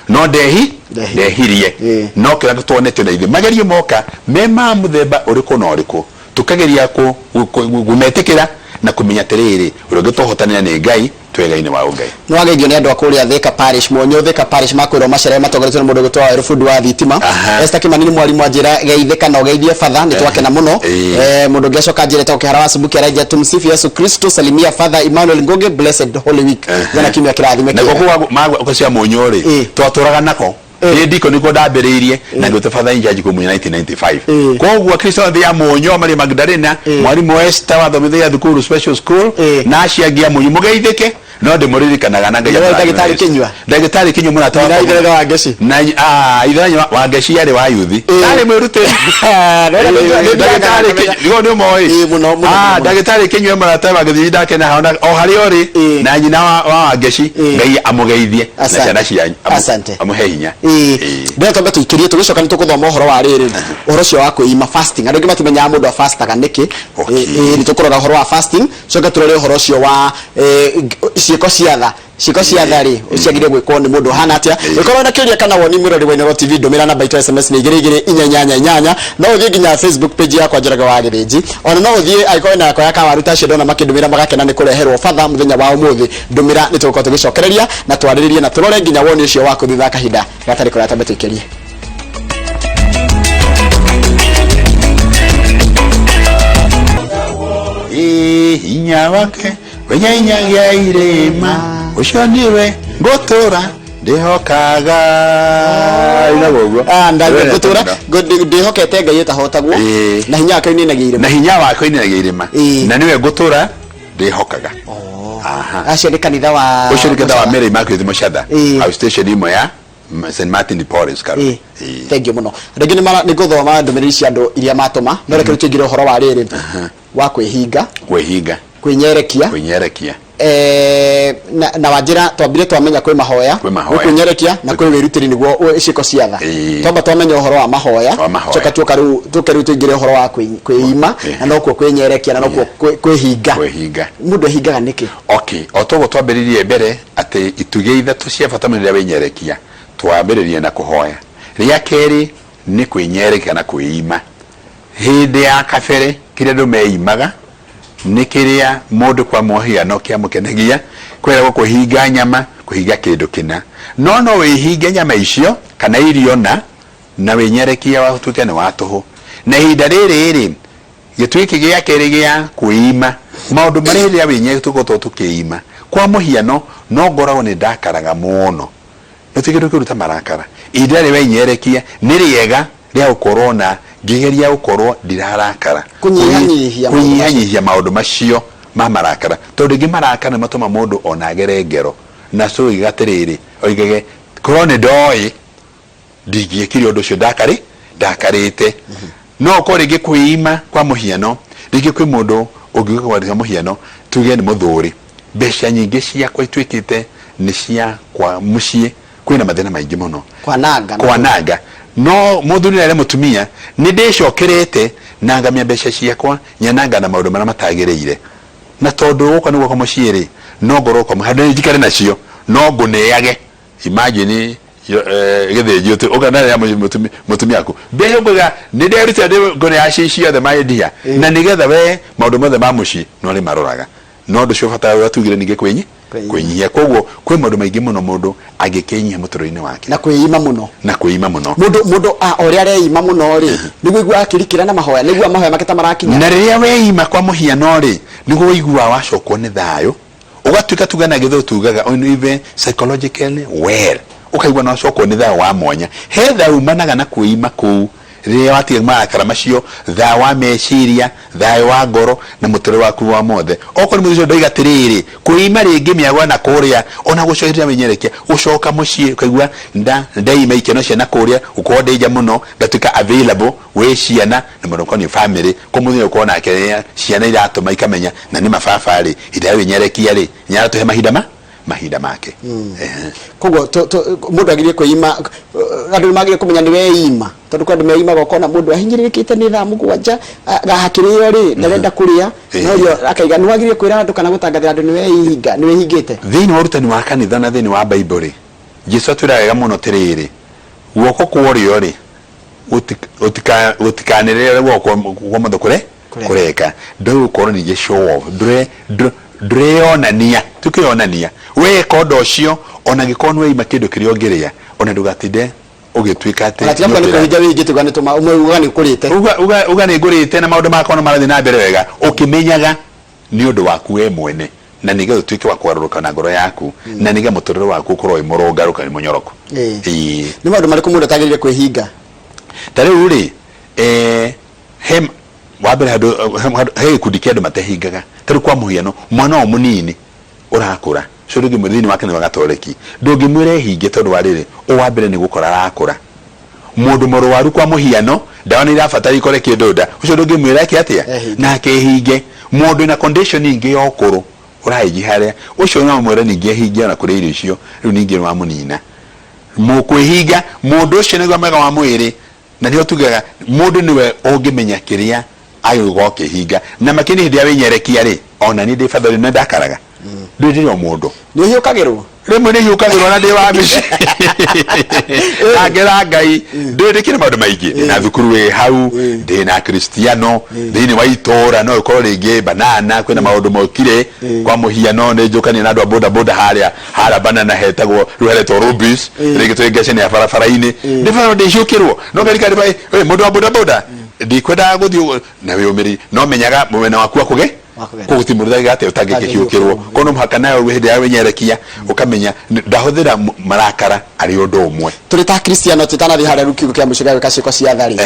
no ndehi Ndehirie. ndehirie. No kĩrĩa tuonetio na ithuĩ, magerio moka me ma mũthemba ũrĩkũ na ũrĩkũ, tũkageria kũmetĩkĩra na kũmenya atĩrĩrĩ, ũrĩa ũngĩtũhotanĩra nĩ Ngai, twĩ wa ũngai. Nĩ wageithio nĩ andũ a kũrĩa Thika Parish, Mwonyo Thika Parish, makwĩrwo macerere matongoretio nĩ mũndũ ũgwĩtwo Waweru bundi wa thitima. Esther Kimani nĩ mwarimũ anjĩra geithĩka na ũgeithie batha, nĩ twakena mũno. Mũndũ ũngĩ acoka anjĩra etagwo Kĩhara wa Subuki araingia tumsifu Yesu Kristo, salimia Father Emmanuel Ngugi, blessed Holy Week. Gĩa na kiumia kĩrathime Nakuo kĩega. kũu kwa cia Mũnyũ rĩ, twatũraga nako. Ndĩ ndiko nĩkuo ndambĩrĩirie na ngĩtua Father in charge kũu 1995. Koguo Akristo othe a Mũnyũ, Maria Magdalena, mwarimũ Esther wathomithagia thukuru special school, na acio angĩ a Mũnyũ mũgeithĩke, no ndĩmũririkanaga na Ngai Nĩwe amũrathime. Ndagĩtarĩ Kĩnyua? Ndagĩtarĩ Kĩnyua mũrata Nyina wakwa ithe mũno. wa Ngeci? Na ithe wa Ngeci arĩ wa yuthi. Ndarĩ mwĩrutĩri. Ndagĩtarĩ Kĩnyua, nĩguo nĩ ũmoĩ? Ĩĩ, mũno, mũno, Ah, mũno. Ndagĩtarĩ Kĩnyua mũrata wa Gĩthii ndakena ona o harĩa ũrĩ na nyina wa Wangeci, Ngai amũgeithie na Asante. ciana cianyu Asante. Amũhe hinya. Ĩĩ. Ndĩrenda twambe tũikĩrie, tũgĩcoka nĩ tũkũthoma ũhoro wa rĩrĩ, ũhoro ũcio wa kwĩima, fasting. Andũ aingĩ matimenyaga mũndũ afastaga nĩkĩ. Ĩĩ, nĩ tũkũrora ũhoro wa fasting, coke tũrore ũhoro ũcio wa ciĩko cia tha. Ciĩko cia tha rĩ, ciagĩrĩire gwĩkwo nĩ mũndũ ũhana atĩa? Ũngĩkorwo na kĩũria kana woni, mwĩrori wa Inooro TV, ndũmĩra namba itũ ya SMS nĩ igĩrĩ igĩrĩ inya inyanya inyanya. No ũthiĩ nginya Facebook page yakwa Njoroge wa Gĩthĩnji. Ona no ũthiĩ angĩkorwo wĩna yakwa ya kawaru ta acio ndona makĩndũmĩra magakena nĩ kũreherwo batha mũthenya wa ũmũthĩ. Ndũmĩra nĩ tũgũkorwo tũgĩcokereria na twarĩrĩrie na tũrore nginya woni ũcio waku thutha wa kahinda gatarĩ kũraya. Twambe tũikĩrie. Ĩ, hinya wake wenyenyagia irĩma, ũcio nĩwe ngũtũra ndĩhokaga. Inagwo ũguo. Ah, ngũtũra ndĩhokete Ngai ĩtahotagwo na hinya wake ũinainagia irĩma. Na hinya wake ũinainagia irĩma. Na nĩwe ngũtũra ndĩhokaga. Aha. Acio nĩ kanitha wa Ũcio nĩ kanitha wa Mary Immaculate Mũcatha, hau station ĩmwe ya St Martin de Porres Karũĩ. Thank you mũno. Rĩngĩ nĩ ngũthoma ndũmĩrĩri cia andũ iria matũma, no reke rĩu tũingĩre ũhoro wa rĩrĩ wa kwĩhinga, Kwĩhinga, kwĩnyerekia, Kwĩnyerekia. Na wanjĩra twambire twamenya kwĩ mahoya, Kwĩ mahoya. Gwĩ kwĩnyerekia na kwĩ wĩrutĩri nĩguo ciĩko cia tha. Twamba twamenya ũhoro wa mahoya, Wa mahoya. Coka tuoka rĩu tũke rĩu tũingĩre ũhoro wa kwĩima, na nokuo kwĩnyerekia na nokuo kwĩhinga. Kwĩhinga. Mũndũ ehingaga nĩkĩ? Okay, o toguo twambĩrĩirie mbere atĩ itugĩ ithatũ cia bata mũno rĩrĩa wĩnyerekia, twambĩrĩrie na kũhoya. Rĩa kerĩ nĩ kwĩnyerekia na kwĩima. Hĩndĩ ya kabere kĩrĩa andũ meimaga nĩ kĩrĩa mũndũ kwa mũhiano kĩamũkenagia, kweragwo kwĩhinga nyama, kwĩhinga kĩndũ kĩna. No no wĩhinge nyama icio kana irio na na wĩnyerekia ũtuĩke nĩ wa tũhũ. Na ihinda rĩrĩ rĩ, gĩtugĩ gĩkĩ gĩa kerĩ gĩa kwĩima, maũndũ marĩa hĩndĩ ĩrĩa wĩnyerekia tũkoretwo tũkĩima. Kwa mũhiano, no ngoragwo nĩ ndakaraga mũno. Nĩ kĩndũ kĩũru ta marakara. Ihinda rĩrĩ wenyerekia nĩ rĩega rĩa gũkorwo na ngĩgeria gũkorwo ndirarakara. Kũnyihanyihia maũndũ macio. Kũnyihanyihia maũndũ macio ma marakara. Tondũ rĩngĩ marakara nĩ matũma mũndũ ona agere ngero. Na oige atĩrĩrĩ, oigage korwo nĩ ndoĩ ndingĩekire ũndũ ũcio ndakarĩ ndakarĩte. No ũkorwo rĩngĩ kwĩima kwa mũhiano, rĩngĩ kwĩ mũndũ ũngiuga kwa mũhiano tuge nĩ mũthũri, mbeca nyingĩ ciakwa ituĩkĩte nĩ cia kwa mũciĩ, kwĩna mathĩna maingĩ mũno. Kwananga. Kwananga. No mũthuri na mũtumia nĩ ndĩcokerete na ngamia mbeca ciakwa nyananga na maũndũ marĩa matagĩrĩire. Na tondũ gũkũ nĩ gwakwa mũciĩ rĩ, no ngorwo kwa handũ njikare nacio, no ngũneage. Imagine gĩthĩnji ũtĩ ũkanarĩa mũtumia waku mbeca ũkauga nĩ nderutĩra ndĩ ngũneaga ci ciothe my dear, na nĩgetha we maũndũ mothe ma mũciĩ no rĩ maroraga. No ũndũ ũcio ũbataraga ũrĩa tugire ningĩ kwĩnyihia. Koguo kwĩ maũndũ maingĩ mũno mũndũ angĩkĩnyihia mũtũrĩre-inĩ wake. Na kwĩima mũno. Na kwĩima mũno. Mũndũ o ũrĩa areima mũno rĩ, nĩguo aiguaga akĩrikĩra na mahoya, nĩguo mahoya make ta marakinya. Na rĩrĩa weima kwa mũhiano rĩ, nĩguo ũiguaga wacokwo nĩ thayũ, ũgatuĩka tuge na gĩthũngũ tugaga even psychologically well. Ũkaigua nĩ wacokwo nĩ thayũ wa mwanya. He thayũ umanaga na kwĩima kũu, rĩrĩa watiga marakara macio, thayũ wa meciria, thayũ wa ngoro, na mũtũrĩre waku wa mothe. Okorwo nĩ mũthuri ũcio ndoiga atĩrĩrĩ, kwĩima rĩngĩ mĩago ya nakũrĩa, ona gũcokeria wĩnyerekia, gũcoka mũciĩ ũkaigua ndeima ikeno cia nakũrĩa, gũkorwo ndĩ nja mũno, ngatuĩka available gwĩ ciana na mũno ũkoniĩ famĩlĩ. Koguo mũthuri nĩ nake rĩrĩa ciana iratũma ikamenya na nĩma baba rĩ, hĩndĩ ĩrĩa wĩnyerekia rĩ, nĩ aratũhe mahinda ma mahinda make. Koguo mũndũ agĩrĩire kwĩima, andũ nĩ magĩrĩire kũmenya nĩ weima, tondũ kwĩ andũ meimaga, ũkona mũndũ ahinyĩrĩrĩkĩte nĩ thaa 7 hakĩrĩo rĩ, ndarenda kũrĩa, no rĩo akaiga. Nĩ wagĩrĩire kwĩra andũ kana gũtangathĩra andũ nĩ weihinga, nĩ wĩhingĩte? Thĩinĩ wa ũrutani wa kanitha na thĩinĩ wa Bible rĩ, Jesu atwĩraga wega mũno atĩrĩrĩ, guoko kwa ũrĩo rĩ, gũtikanĩrĩre guoko kwa ũmotho kũre kũreka. Ndũgũkorwo ningĩ show off, ndũreyonania, ti kwĩyonania. Weka ũndũ ũcio, ona angĩkorwo nĩ weima kĩndũ kĩrĩa ũngĩrĩa, ona ndũgatinde ũgĩtuĩka atĩ Ona tiga kuga nĩ nĩ ũkwĩra- kwĩhinga wĩhingĩte, uga nĩ tũma ũmwe ugaga nĩ ũkũrĩte. Uga nĩ ngũrĩte na maũndũ makwa no marathiĩ na mbere wega, ũkĩmenyaga nĩ ũndũ waku we mwene, na nĩgetha ũtuĩke wa kũgarũrũka na ngoro yaku, na nĩgetha mũtũrĩre waku ũkorwo wĩ mũrũngarũ kana wĩ mũnyoroku. Ĩĩ. Nĩ maũndũ marĩkũ mũndũ atagĩrĩire kwĩhinga? Ta rĩu rĩ, he wa mbere handũ he gĩkundi kĩa andũ matehingaga. Ta rĩu kwa mũhiano, mwana o mũnini ũrakũra, ũcio ndũngĩmwĩra thĩinĩ wa kanitha wa Gatoreki, ndũngĩmwĩra ehinge tondũ wa rĩrĩ, ũ wa mbere nĩ gũkũra arakũra. Mũndũ mũrwaru kwa mũhiano, ndawa nĩ irabatara ikore kĩndũ nda, ũcio ndũngĩmwĩra eke atĩa? Ehinge. Nake ehinge. Mũndũ wĩna condition ingĩ ya ũkũrũ ũraĩnji harĩa, ũcio no ũmwĩre ningĩ ehinge ona kũrĩa irio icio, rĩu ningĩ nĩ wamũnina. Mũkwĩhinga, mũndũ ũcio nĩguo mwega wa mwĩrĩ, na nĩho tugaga mũndũ nĩwe ũngĩmenya kĩrĩa agĩrĩirwo gũkorwo akĩhinga. Na makĩria hĩndĩ ĩrĩa wĩnyerekia rĩ, ona niĩ ndĩ batha rĩ, nĩ ndakaraga. Ndũĩ ndĩrĩ o mũndũ. Nĩ ũhiũkagĩrwo? Rĩmwe nĩ hiũkagĩrwo na ndĩ wa mĩciĩ. Ngera Ngai, ndũĩ ndĩkĩrĩ maũndũ maingĩ. Ndĩna thukuru ĩ hau, ndĩna Akristiano, thĩinĩ wa itũra no ĩkorwo rĩngĩ banana, kwĩna maũndũ mokire, kwa mũhiano nĩ njũkania na andũ a boda boda harĩa, harĩa banana hetagwo, rĩu haretwo Rubis, rĩngĩ twĩ ngeceni ya barabara-inĩ. Nĩ bara ndĩhiũkĩrwo, no ngarikara ndĩ mũndũ wa boda boda, ndikwendaga gũthiĩ ũguo na wĩyũmĩrĩrie, no menyaga mwena waku wa kũge Wa kũgera. koguo ti mũndũ ũtangĩka atĩa, ũtangĩkĩhiũkĩrwo. Koguo no mũhaka nawe hĩndĩ ya wĩnyerekia ũkamenya ndahũthĩra marakara arĩ ũndũ ũmwe. Tũrĩ ta Akristiano, tũtanathiĩ harĩa rĩu kiugo kĩa mũico gĩa gwĩka ciĩko cia tha rĩ,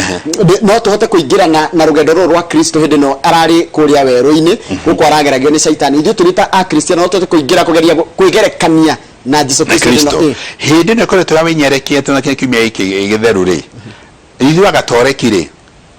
no tũhote kũingĩra na rũgendo rũrũ rwa Kristo hĩndĩ ĩno ararĩ kũrĩa werũ-inĩ, gũkũ arageragio nĩ Caitani. Ithuĩ tũrĩ ta Akristiano no tũhote kũingĩra kũgeria kwĩgerekania na Jesu na Kristo hĩndĩ ĩno? Kristo hĩndĩ ĩno ĩkoretwo ya wĩnyerekia tũna kĩa kiumia gĩkĩ gĩtheru rĩ, ithuĩ Agatoreki rĩ,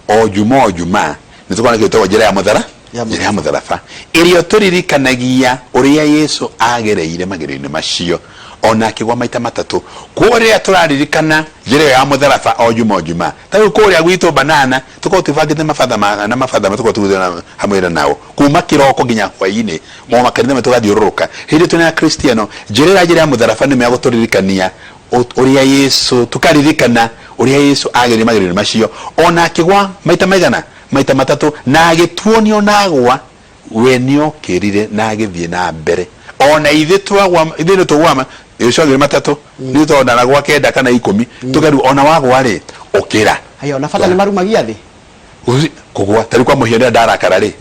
o juma o juma nĩ tũkoragwo na kĩndũ gĩtagwo njĩra ya mũthara Ya njĩra ya mũtharaba, ĩrĩa tũririkanagia ũrĩa Yesu agereire magerio-inĩ macio ona akĩgwa maita matatũ. Koguo rĩrĩa tũraririkana njĩra ĩyo ya mũtharaba o juma o juma, ta rĩu kũrĩa gwitũ banana tũkoragwo twĩbangĩte mabatha na mabatha tũkoragwo tũgĩthiĩ hamwe nao kuma kĩroko nginya hwaĩ-inĩ, o makanitha maitũ tũgathiũrũrũka. Hĩndĩ twĩna Akristiano, njĩra ĩyo ya njĩra ya mũtharaba nĩmo ya gũtũririkania ũrĩa Yesu, tũkaririkana ũrĩa Yesu agereire magerio-inĩ macio, ona akĩgwa maita maigana? Maita matatũ, na agĩtuonia ona agwa, we nĩokĩrire na agĩthiĩ na mbere. Ona ithuĩ twagwa, ithuĩ nĩ tũgwaga, Yesu agereire matatũ, ithuĩ tondũ ndanagwa kenda kana ikũmi, tũkerwo ona wagwa rĩ, ũkĩra. Haya, ona bata nĩ marumagia thĩ? Kũgwa, ta rĩu kwa mũhiano rĩrĩa ndarakara rĩ,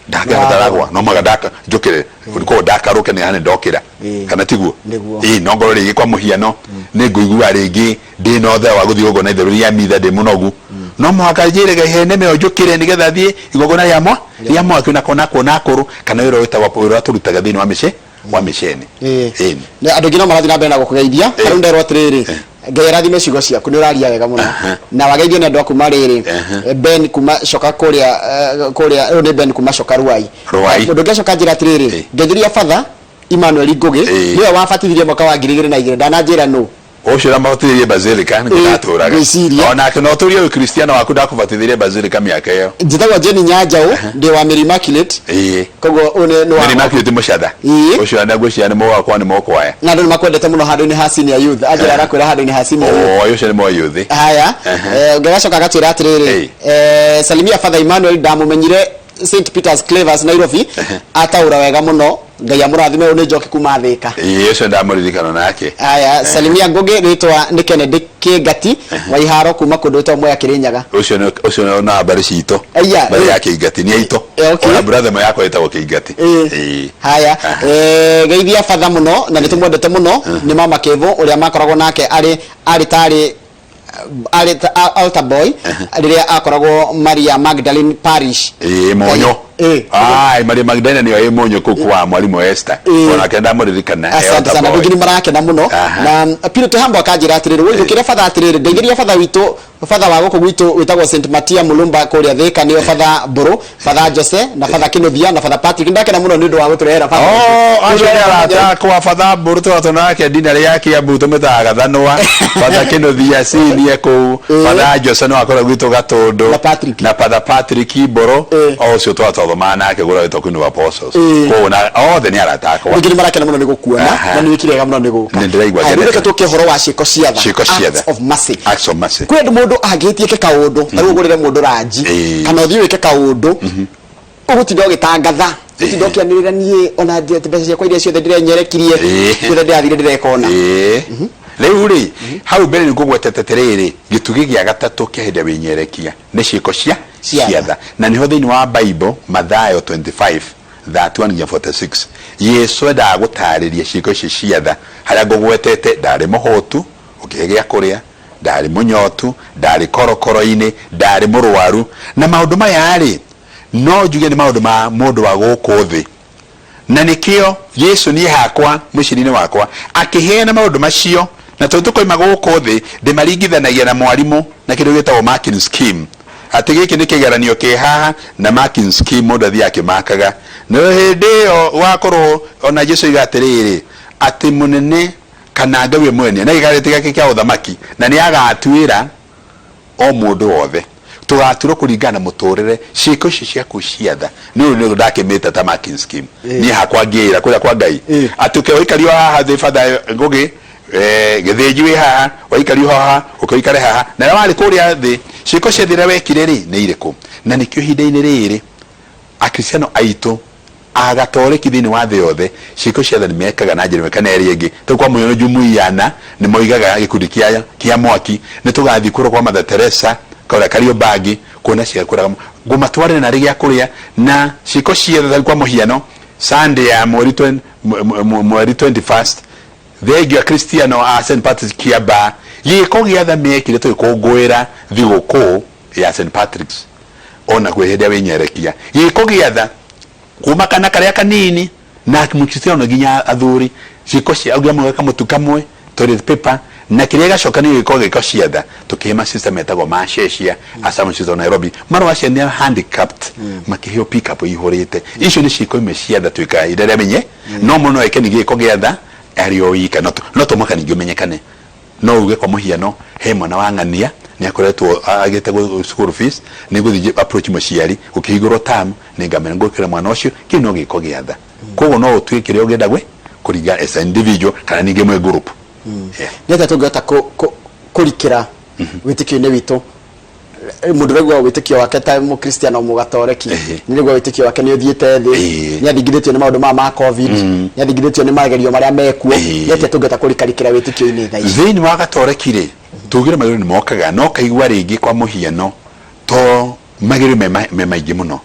ndakĩra ndaragwa, no mũhaka ndaka njũkĩre, koguo ndakarũke nĩ hane ndokĩra, kana tiguo? Nĩguo. Ĩĩ, no ngorwo rĩngĩ kwa mũhiano nĩ ngũigua rĩngĩ ndĩ na ũthe wa gũthiĩ igongona itheru rĩa mitha ndĩ mũnogu, no mũhaka njĩre Ngai he neme ĩyo njũkĩre nĩgetha thiĩ igongona rĩa mwa rĩa mwaki na kona kuona akũrũ, kana wĩra ũrĩa wĩtagwo wĩra ũrĩa tũrutaga thĩinĩ wa mĩciĩ wa mĩceni. Ĩĩ. Na andũ aingĩ no marathiĩ na mbere na gũkũgeithia. Rĩu nderwo atĩrĩrĩ, Ngai arathime ciugo ciaku, nĩ ũraria wega mũno. Na wageithio nĩ andũ a kuma rĩrĩ, Ben kuma coka kũrĩa, kũrĩa, ũyũ nĩ Ben kuma coka Ruai. Ruai. Mũndũ ũngĩ acoka anjĩra atĩrĩrĩ, ngeithĩria Father Emmanuel Ngũgĩ, nĩwe wabatithirie mwaka wa 2002, ndananjĩra nũ. Ũcio ũramabatithirie Basilica nĩkuo ndatũraga. Ngwĩciria. Onake no ũtũrie ũkristiano waku ndakũbatithirie Basilica mĩaka ĩyo. Njĩtagwo Jenny Nyanjaũ, ndĩ wa Mary Immaculate. Koguo ũyũ nĩ wa Mary Immaculate Mũcatha. Ũcio ngwĩciria nĩ mũgakwa nĩ mũkwaya. Na andũ nĩ makwendete mũno handũ-inĩ ha senior youth. Anjĩra arakwĩra handũ-inĩ ha senior youth. Oh, ũcio nĩ mwa youth. Haya. Ũngĩ agacoka agatwĩra atĩrĩrĩ, salimia Father Emmanuel, ndamũmenyire St Peter's Clavers Nairobi, ataũra wega mũno. Ngai amũrathime. Ũyũ nĩ Njoki kuma Thĩka. Ĩĩ, ũcio ndamũririkana nake. Aya, salimia Ngũgĩ, rĩtwa nĩ Kennedy Kĩngati wa Iharo kuma kũndũ gwĩtagwo Mwea, Kĩrĩnyaga. Ũcio nĩ ũcio nĩ na mbarĩ citũ. Aya, Mbarĩ ya Kĩingati nĩ aitũ. Okay. Ona brother ĩmwe yakwa ĩtagwo Kĩingati. Ĩĩ. Haya. Geithia batha mũno na nĩ tũmwendete mũno, nĩ mama Kĩvũ ũrĩa makoragwo nake arĩ arĩ tarĩ arĩ ta altar boy rĩrĩa akoragwo Maria Magdalene Parish. Ĩĩ, Mũnyũ. Ai, Maria Magdalene nĩyo ĩ Mũnyũ kũu kwa mwarimũ Esther. Onake ndamũririkana. Asante altar sana. boy. Andũ aingĩ nĩ marakena mũno. Na Piro Tũhambo akanjĩra atĩrĩrĩ, woi ũkĩre batha atĩrĩrĩ, ndeithĩria batha witũ, batha wa gũkũ gwitũ wĩtagwo St Matia Mulumba kũrĩa Thĩka, nĩo batha Mbũrũ, batha Jose na batha Kĩnũthia na batha Patrick. Ndakena mũno nĩ ũndũ wa gũtũrehera batha. Oh, acio nĩ arata akwa. Batha Mbũrũ tũratũ nake ndina rĩa Kiambu tũmĩtaga Gathanwa, batha Kĩnũthia sinie kũu, batha Jose no akorwo gwitũ Gatũndũ, Na Patrick. Na batha Patrick Mbũrũ, o ũcio twathomaga nake kũrĩa wĩtwo Queen of Apostles. Koguo na othe nĩ arata akwa. Rĩngĩ nĩ marakena mũno nĩ gũkuona. Na nĩ wĩkire wega mũno nĩ gũka. Nĩ ndĩraigua Haya, rĩu ngenete. reke tũke ũhoro wa ciĩko cia tha. Ciĩko cia tha. Acts of mercy. Acts of mercy. Kwĩ mũndũ angĩhĩtie eke kaũndũ, ta rĩu ũgũrĩre mũndũ ranji kana ũthiĩ wĩke kaũndũ, ũgũtinda ũgĩtangatha, ũtinda ũkĩanĩrĩra, niĩ ona mbeca ciakwa iria ciothe ndĩrenyerekirie, ciothe ndĩrathire ndĩreka ũna. Ĩĩ. Rĩu rĩ, hau mbere nĩ ngũgwetete atĩrĩrĩ, gĩtugĩ gĩa gatatũ kĩa hĩndĩ ya wĩnyerekia nĩ ciĩko cia Cia cia tha. Na nĩho thĩinĩ wa Bible, Mathayo 25 31 nginya 46, Yesu endaga gũtarĩria ciĩko ici cia tha harĩa ngũgwetete: ndarĩ mũhũtu ũkĩhe gĩa kũrĩa, ndarĩ mũnyotu, ndarĩ korokoro-inĩ, ndarĩ mũrwaru. Na maũndũ maya rĩ, no njuge nĩ maũndũ ma mũndũ wa gũkũ thĩ. Na nĩkĩo Jesu niĩ hakwa mwĩcirĩrie wakwa akĩheana maũndũ macio, na tondũ tũkoima gũkũ thĩ, ndĩmaringithanagia na mwarimũ na kĩndũ gĩtagwo marking scheme, atĩ gĩkĩ nĩ kĩgeranio kĩ haha na marking scheme mũndũ athiaga akĩmakaga. Na hĩndĩ ĩyo wakorwo ona Jesu oiga atĩrĩrĩ, atĩ mũnene kana Ngai we mwene na gĩkarĩte gĩake kĩa ũthamaki, na nĩ agatuĩra o mũndũ wothe. Tũgaturwo kũringana na mũtũrĩre, ciĩko icio ciaku cia tha. Nĩ ũyũ nĩ ndakĩmĩta ta marking scheme. Niĩ hakwa ngĩĩra kũrĩa kwa Ngai atĩ ũke waikario haha thĩ, batha Ngũgĩ, gĩthĩnji wĩ haha, waikario haha, ũke ũikare haha, na rĩrĩa warĩ kũrĩa thĩ, ciĩko cia thĩ iria wekire rĩ nĩ irĩkũ? Na nĩkĩo ihinda-inĩ rĩrĩ Akristiano aitũ Agatoreki thĩinĩ wa thĩ yothe, ciĩko cia tha nĩ mekaga na njĩra ĩmwe kana ĩrĩa ĩngĩ. Ta kwa mũhiano jumuiya na nĩ moigaga gĩkundi kĩa kĩa mwaki nĩ tũgathiĩ kũrĩa kwa Mother Teresa kũrĩa Kariobangi kuona cia kũraga ngũmatwarĩra narĩ gĩa kũrĩa na ciĩko cia tha. Kwa mũhiano Sunday ya mweri mweri 21st, thengio Akristiano a St Patrick's Kiambaa, gĩko gĩa tha mekire tũgĩkũngũĩra thigũkũ ya St Patrick's ona kwĩ hĩndĩ ya wĩnyerekia, gĩko gĩa tha kuma kana karĩa kanini na mũkristiano nginya athuri, ciĩko cia ũngĩ amwe kamũtu kamwe, toilet paper, na kĩrĩa gĩgacoka nĩ gĩko gĩko cia tha tũkĩhe ma sister metagwo maceceia a Assumption Nairobi marũa acio nĩ handicapped, makĩheo pick up ĩihũrĩte. Icio nĩ ciĩko imwe cia tha twĩkaga ihinda rĩa menye no mũndũ no eke ningĩ gĩko gĩa tha arĩ o wika, no to mũhaka ningĩ ũmenyekane. No uge kwa mũhiano he mwana wa ng'ania nĩ akoretwo agĩte school fees, nĩ ngũthiĩ approach mũciari gũkĩhingũrwo term, nĩ ngamera ngũkĩra mwana ũcio. Kĩu no gĩko gĩa tha. Koguo no ũtue kĩrĩa ũngĩenda gwĩ kũringa as an individual kana ningĩ mwĩ group. Yeah. Nĩ atĩa tũngĩhota kũrikĩra wĩtĩkio-inĩ witũ? Mũndũ ũraigua wĩtĩkio wake ta mũkristiano mũgatoreki, nĩ raigua wĩtĩkio wake nĩ ũthiĩte thĩ, nĩ athingithĩtio nĩ maũndũ maya ma COVID, nĩ athingithĩtio nĩ magerio marĩa mekuo, nĩ atĩa tũngĩhota kũrikarikĩra wĩtĩkio-inĩ thaa ici? Thĩinĩ wa gatoreki rĩ, tugire magerio nĩ mokaga, no kaigua rĩngĩ kwa mũhiano to magerio me maingĩ mũno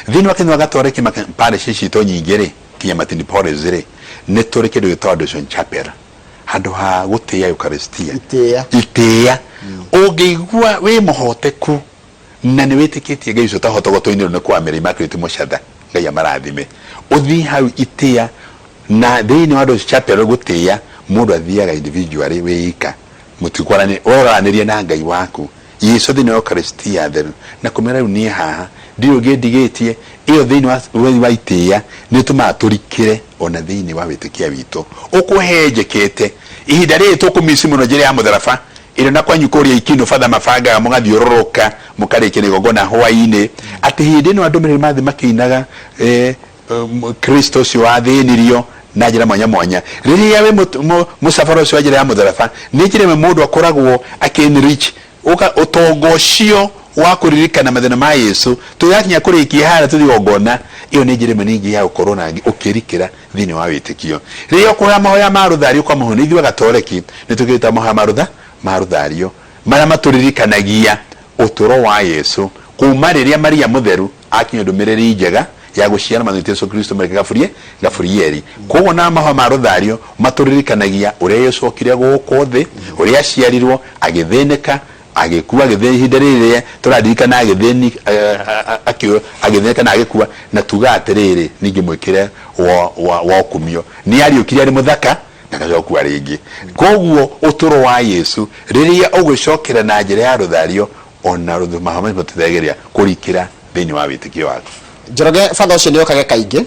thĩinĩ wa kanitha wa gatoreki. Parish citũ nyingĩ rĩ, kinya Martin Porres rĩ, nĩ tũrĩ kĩndũ gĩtagwo Adoration Chapel, handũ ha gũtĩĩa Eucharistia. Itĩĩa. Itĩĩa. Ũngĩigua wĩ mũhoteku na nĩ wĩtĩkĩtie Ngai ũcio ũtahota gũtũinĩrwo nĩ kwa Mary Immaculate Mũcatha, Ngai amarathime, ũthiĩ hau itĩĩa na thĩinĩ wa Adoration Chapel gũtĩĩa mũndũ athiaga individually, wĩ ika, mũtikwaranĩria, ũraranĩria na Ngai waku Yesu thĩinĩ wa Eucharistia theru na kũmera rĩu niĩ haha ndirĩ ũngĩ ndigĩtie. Ĩyo thĩinĩ wa wei wa itĩĩa nĩ ĩtũmaga tũrikĩre ona thĩinĩ wa wĩtĩkia witũ ũkũhenjekete. Ihinda rĩrĩ tũkũmici mũno njĩra ya mũtharaba ĩrĩa na kwanyu kũrĩa Ikinũ batha mabangaga mũgathiũrũrũka mũkarĩkia na igongona hwainĩ, atĩ hĩndĩ ĩno andũ merĩ mathiĩ makĩinaga Kristo ũcio wathĩnirio na njĩra mwanya mwanya. Rĩrĩa wĩ mũcabara ũcio wa njĩra ya mũtharaba, nĩ njĩra ĩmwe mũndũ akoragwo akĩ enrich ũtonga ũcio. wa kũririkana mathĩna ma Yesu tũgakinya kũrĩkia harĩa tũthiĩ igongona. Ĩyo nĩ njĩra ĩmwe ningĩ ya gũkorwo na ũkĩrikĩra thĩinĩ wa wĩtĩkio. Rĩrĩa ũkũhoya mahoya ma rũthario kwa mũhiano, ithuĩ Agatoreki nĩ tũkĩrĩta mahoya ma rũtha ma rũthario marĩa matũririkanagia ũtũro wa Yesu kuma rĩrĩa Maria mũtheru akinyia ndũmĩrĩri njega ya gũciara Mwathani witũ Yesu Kristo mũraika Gaburie Gaburieli. Kwoguo na mahoya ma rũthario matũririkanagia ũrĩa Yesu okire gũkũ thĩ, ũrĩa aciarirwo, agĩthĩnĩka, agĩkua, agĩthĩ ihinda rĩrĩa tũraririkana agĩthĩni agĩthĩnĩka na agĩkua, na tugaga atĩrĩrĩ, ningĩ mwĩkĩre wa wa wa ũkumio nĩ ariũkire arĩ mũthaka na agacoka gũkua rĩngĩ. Kwoguo ũtũro wa Yesu rĩrĩa ũgũcokera na njĩra ya rũthario ona mahoya macio matũteithagĩrĩria kũrikĩra thĩinĩ wa wĩtĩkio waku. Njoroge batha ũcio nĩ okage kaingĩ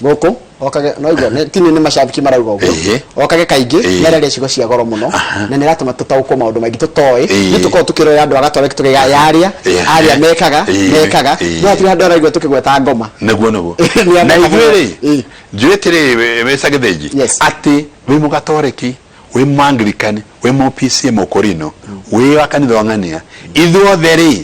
gũkũ okage no igua nĩ tini nĩ macambĩki marauga ũguo Ĩhĩ. okage kaingĩ Ĩĩ. nĩ araria ciugo cia goro mũno na nĩ aratũma tũtaũkwo maũndũ maingĩ tũtoĩ Ĩĩ. nĩ tũkoragwo tũkĩrora andũ agatoreki tũkaiga yarĩa Ĩhĩ. arĩa mekaga Ĩĩ. mekaga Ĩĩ. no hatirĩ handũ araigua tũkĩgweta ngoma nĩguo nĩguo Nĩ na andũ ithuĩ rĩ Ĩĩ. njũĩ atĩrĩrĩ wĩ Gĩthĩnji Yes. atĩ wĩ mũgatoreki wĩ mũanglican wĩ mũ PCA mũkũrino wĩ wa kanitha wa ng'ania ithuothe rĩ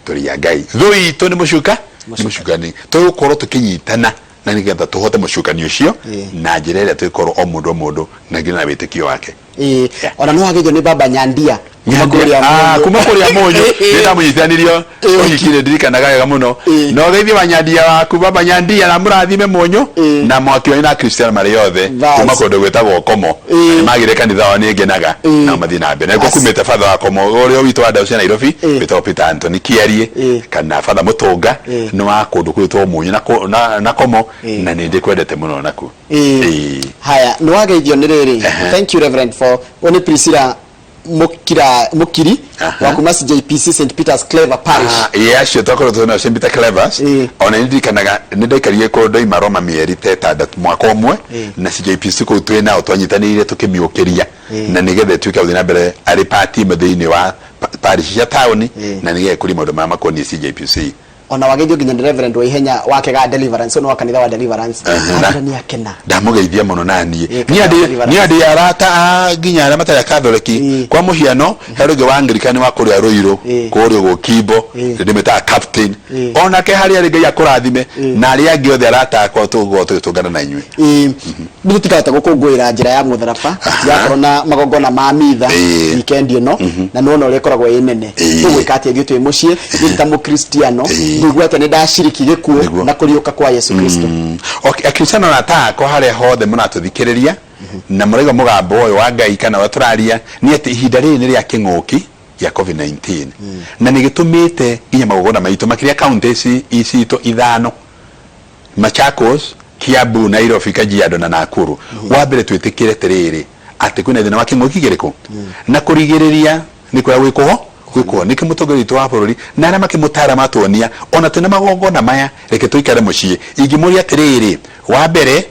tũrĩ a Ngai thũ itũ nĩ mũcuka nĩ mũcukani tũgũkorwo tũkĩnyitana na nĩgetha tũhote mũcukani ũcio Ĩĩ. na njĩra ĩrĩa tũgĩkorwo o mũndũ o mũndũ na nginya na wĩtĩkio wake. Ĩĩ. Ona nĩ wagĩithio nĩ baba Nyandia kuma kũrĩa Ah, Mũnyũ. kuma kũrĩa Mũnyũ nĩ ndamũnyitithanirio Ĩĩ. ũhiki nĩ ndirikanaga wega mũno Ĩĩ. na ũgeithie wa Nyandia waku baba Nyandia na mũrathime Mũnyũ Ĩĩ. na mwaki wanyu na Akristiano marĩ othe Bas. kuma kũndũ gwĩtagwo Komo Ĩĩ. na magire kanitha wao nĩ ngenaga Ĩĩ. nao mathiĩ na mbere na As- kumĩte batha wa Komo ũrĩa witũ wa Dayocese ya Nairobi Ĩĩ. wĩtagwo Peter Anthony Kiarie Ĩĩ. kana batha Mũtũnga Ĩĩ. nĩ wa kũndũ gwĩtwo Mũnyũ na kũ- na- na Komo Ĩĩ. na nĩ ndĩkwendete mũno nakuo. Ĩĩ. Ĩĩ. Haya, nĩ wageithio nĩ rĩrĩ. Ehe. Thank you Reverend for ũyũ nĩ Priscilla Mukira Mukiri Aha. wa kuma CJPC St Peter's Clever Parish. Ah, ĩĩ acio twakorwo twĩ nao St Peter Clevers Ĩĩ. ona nĩ ndirikanaga nĩ ndaikarire kũu ndoima Roma mĩeri ta ĩtandatũ mwaka ũmwe Ĩĩ. na CJPC kũu twĩ nao twanyitanĩire tũkĩmĩũkĩria Ĩĩ. na nĩgetha ĩtuĩke ya gũthiĩ na mbere arĩ part ĩmwe thĩinĩ wa parish cia taũni Ĩĩ. na nĩgetha ĩkũrie maũndũ marĩa makoniĩ CJPC. Ona wageithio nginya nĩ Reverend Waihenya wa Kega Deliverance, ũyũ nĩ wa kanitha wa Deliverance. Anjĩra nĩ akena. Ndamũgeithia mũno naniĩ. Ĩĩ, Niĩ kanitha wa Deliverance. Niĩ ndĩ arata a nginya arĩa matarĩ akatholeki. Kwa mũhiano he ũrĩa ũngĩ wa Anglican wa kũrĩa Rũirũ kũrĩa ũguo Kimbo, ndĩmwĩtaga captain. Onake harĩa arĩ Ngai akũrathime na arĩa angĩ othe arata akwa tũgũkorwo tũgĩtũngana na inyuĩ. Ĩĩ, Rĩu tũtikahota gũkũngũĩra njĩra ya mũtharaba yakorwo na magongona ma mitha weekend ĩno na nĩwona ũrĩa ĩkoragwo ĩ nene. Tũgwĩka atĩa ithuĩ twĩ mũciĩ? Niĩ ta mũkristiano ngũigua atĩa nĩ ndaciriki gĩkuũ na kũriũka kwa Yesu Kristo? Okay, Akristiano arata akwa harĩa hothe mũratũthikĩrĩria na mũraigua mũgambo ũyũ wa Ngai kana ũrĩa tũraria nĩ atĩ ihinda rĩrĩ nĩ rĩa kĩng'ũki gĩa COVID-19 na nĩ gĩtũmĩte nginya magongona maitũ makĩria kaunti ici citũ ithano Machakos, Kiambu, Nairobi, Kajiado na Nakuru. Wa mbere twĩtĩkĩre atĩrĩrĩ atĩ kwĩna thĩna wa kĩng'ũki kĩrĩkũ na kũrigĩrĩria nĩ kũrĩa gwĩkũho gwĩkũho nĩkĩo mũtongoria witũ wa bũrũri na arĩa makĩmũtara matuonia ona twĩna magongona maya reke tũikare mũciĩ. Ingĩmũria atĩrĩrĩ, wa mbere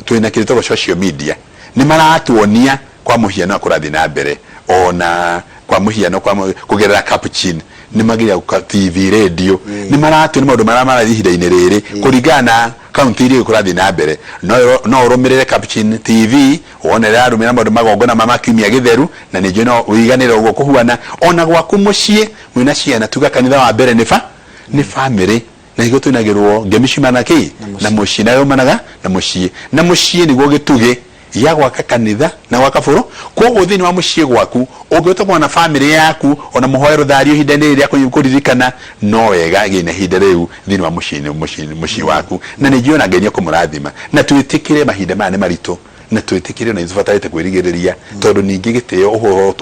twĩna kĩndũ gĩtagwo social media nĩ maratuonia kwa mũhiano kũrathiĩ na mbere ona kwa mũhiano kwa kũgerera Capuchin nĩ magĩrĩire gũka TV radio nĩ maratuonia maũndũ marĩa marathiĩ ihinda-inĩ rĩrĩ kũringana na kaunti iria kũrathiĩ na mbere. No no ũrũmĩrĩre Capuchin TV wone ĩrarũmĩrĩra maũndũ magongona ma kiumia gĩtheru na nĩ njũĩ no ũiganĩre ũguo kũhuana ona gwaku mũciĩ mwĩna ciana tuga kanitha wa mbere nĩ ba nĩ famĩlĩ na nĩguo tũinagĩrwo ngemi ciumanaga na kĩ na mũciĩ na yumanaga na mũciĩ na mũciĩ nĩguo gĩtugĩ gĩa gwaka kanitha na gwaka bũrũ. Kwoguo thĩinĩ wa mũciĩ gwaku ũngĩhota gũkorwo na famĩlĩ yaku ona mũhoe rũthario ihinda-inĩ rĩrĩ rĩa kũririkana no wega gĩi na ihinda rĩu thĩinĩ wa mũciĩ mũciĩ mũciĩ waku na nĩ njũĩ ona Ngai nĩ ekũmũrathima. Na twĩtĩkĩre mahinda maya nĩ maritũ na twĩtĩkĩre ona ithuĩ tũbatarĩte kwĩrigĩrĩria tondũ ningĩ gĩtĩo ũhoro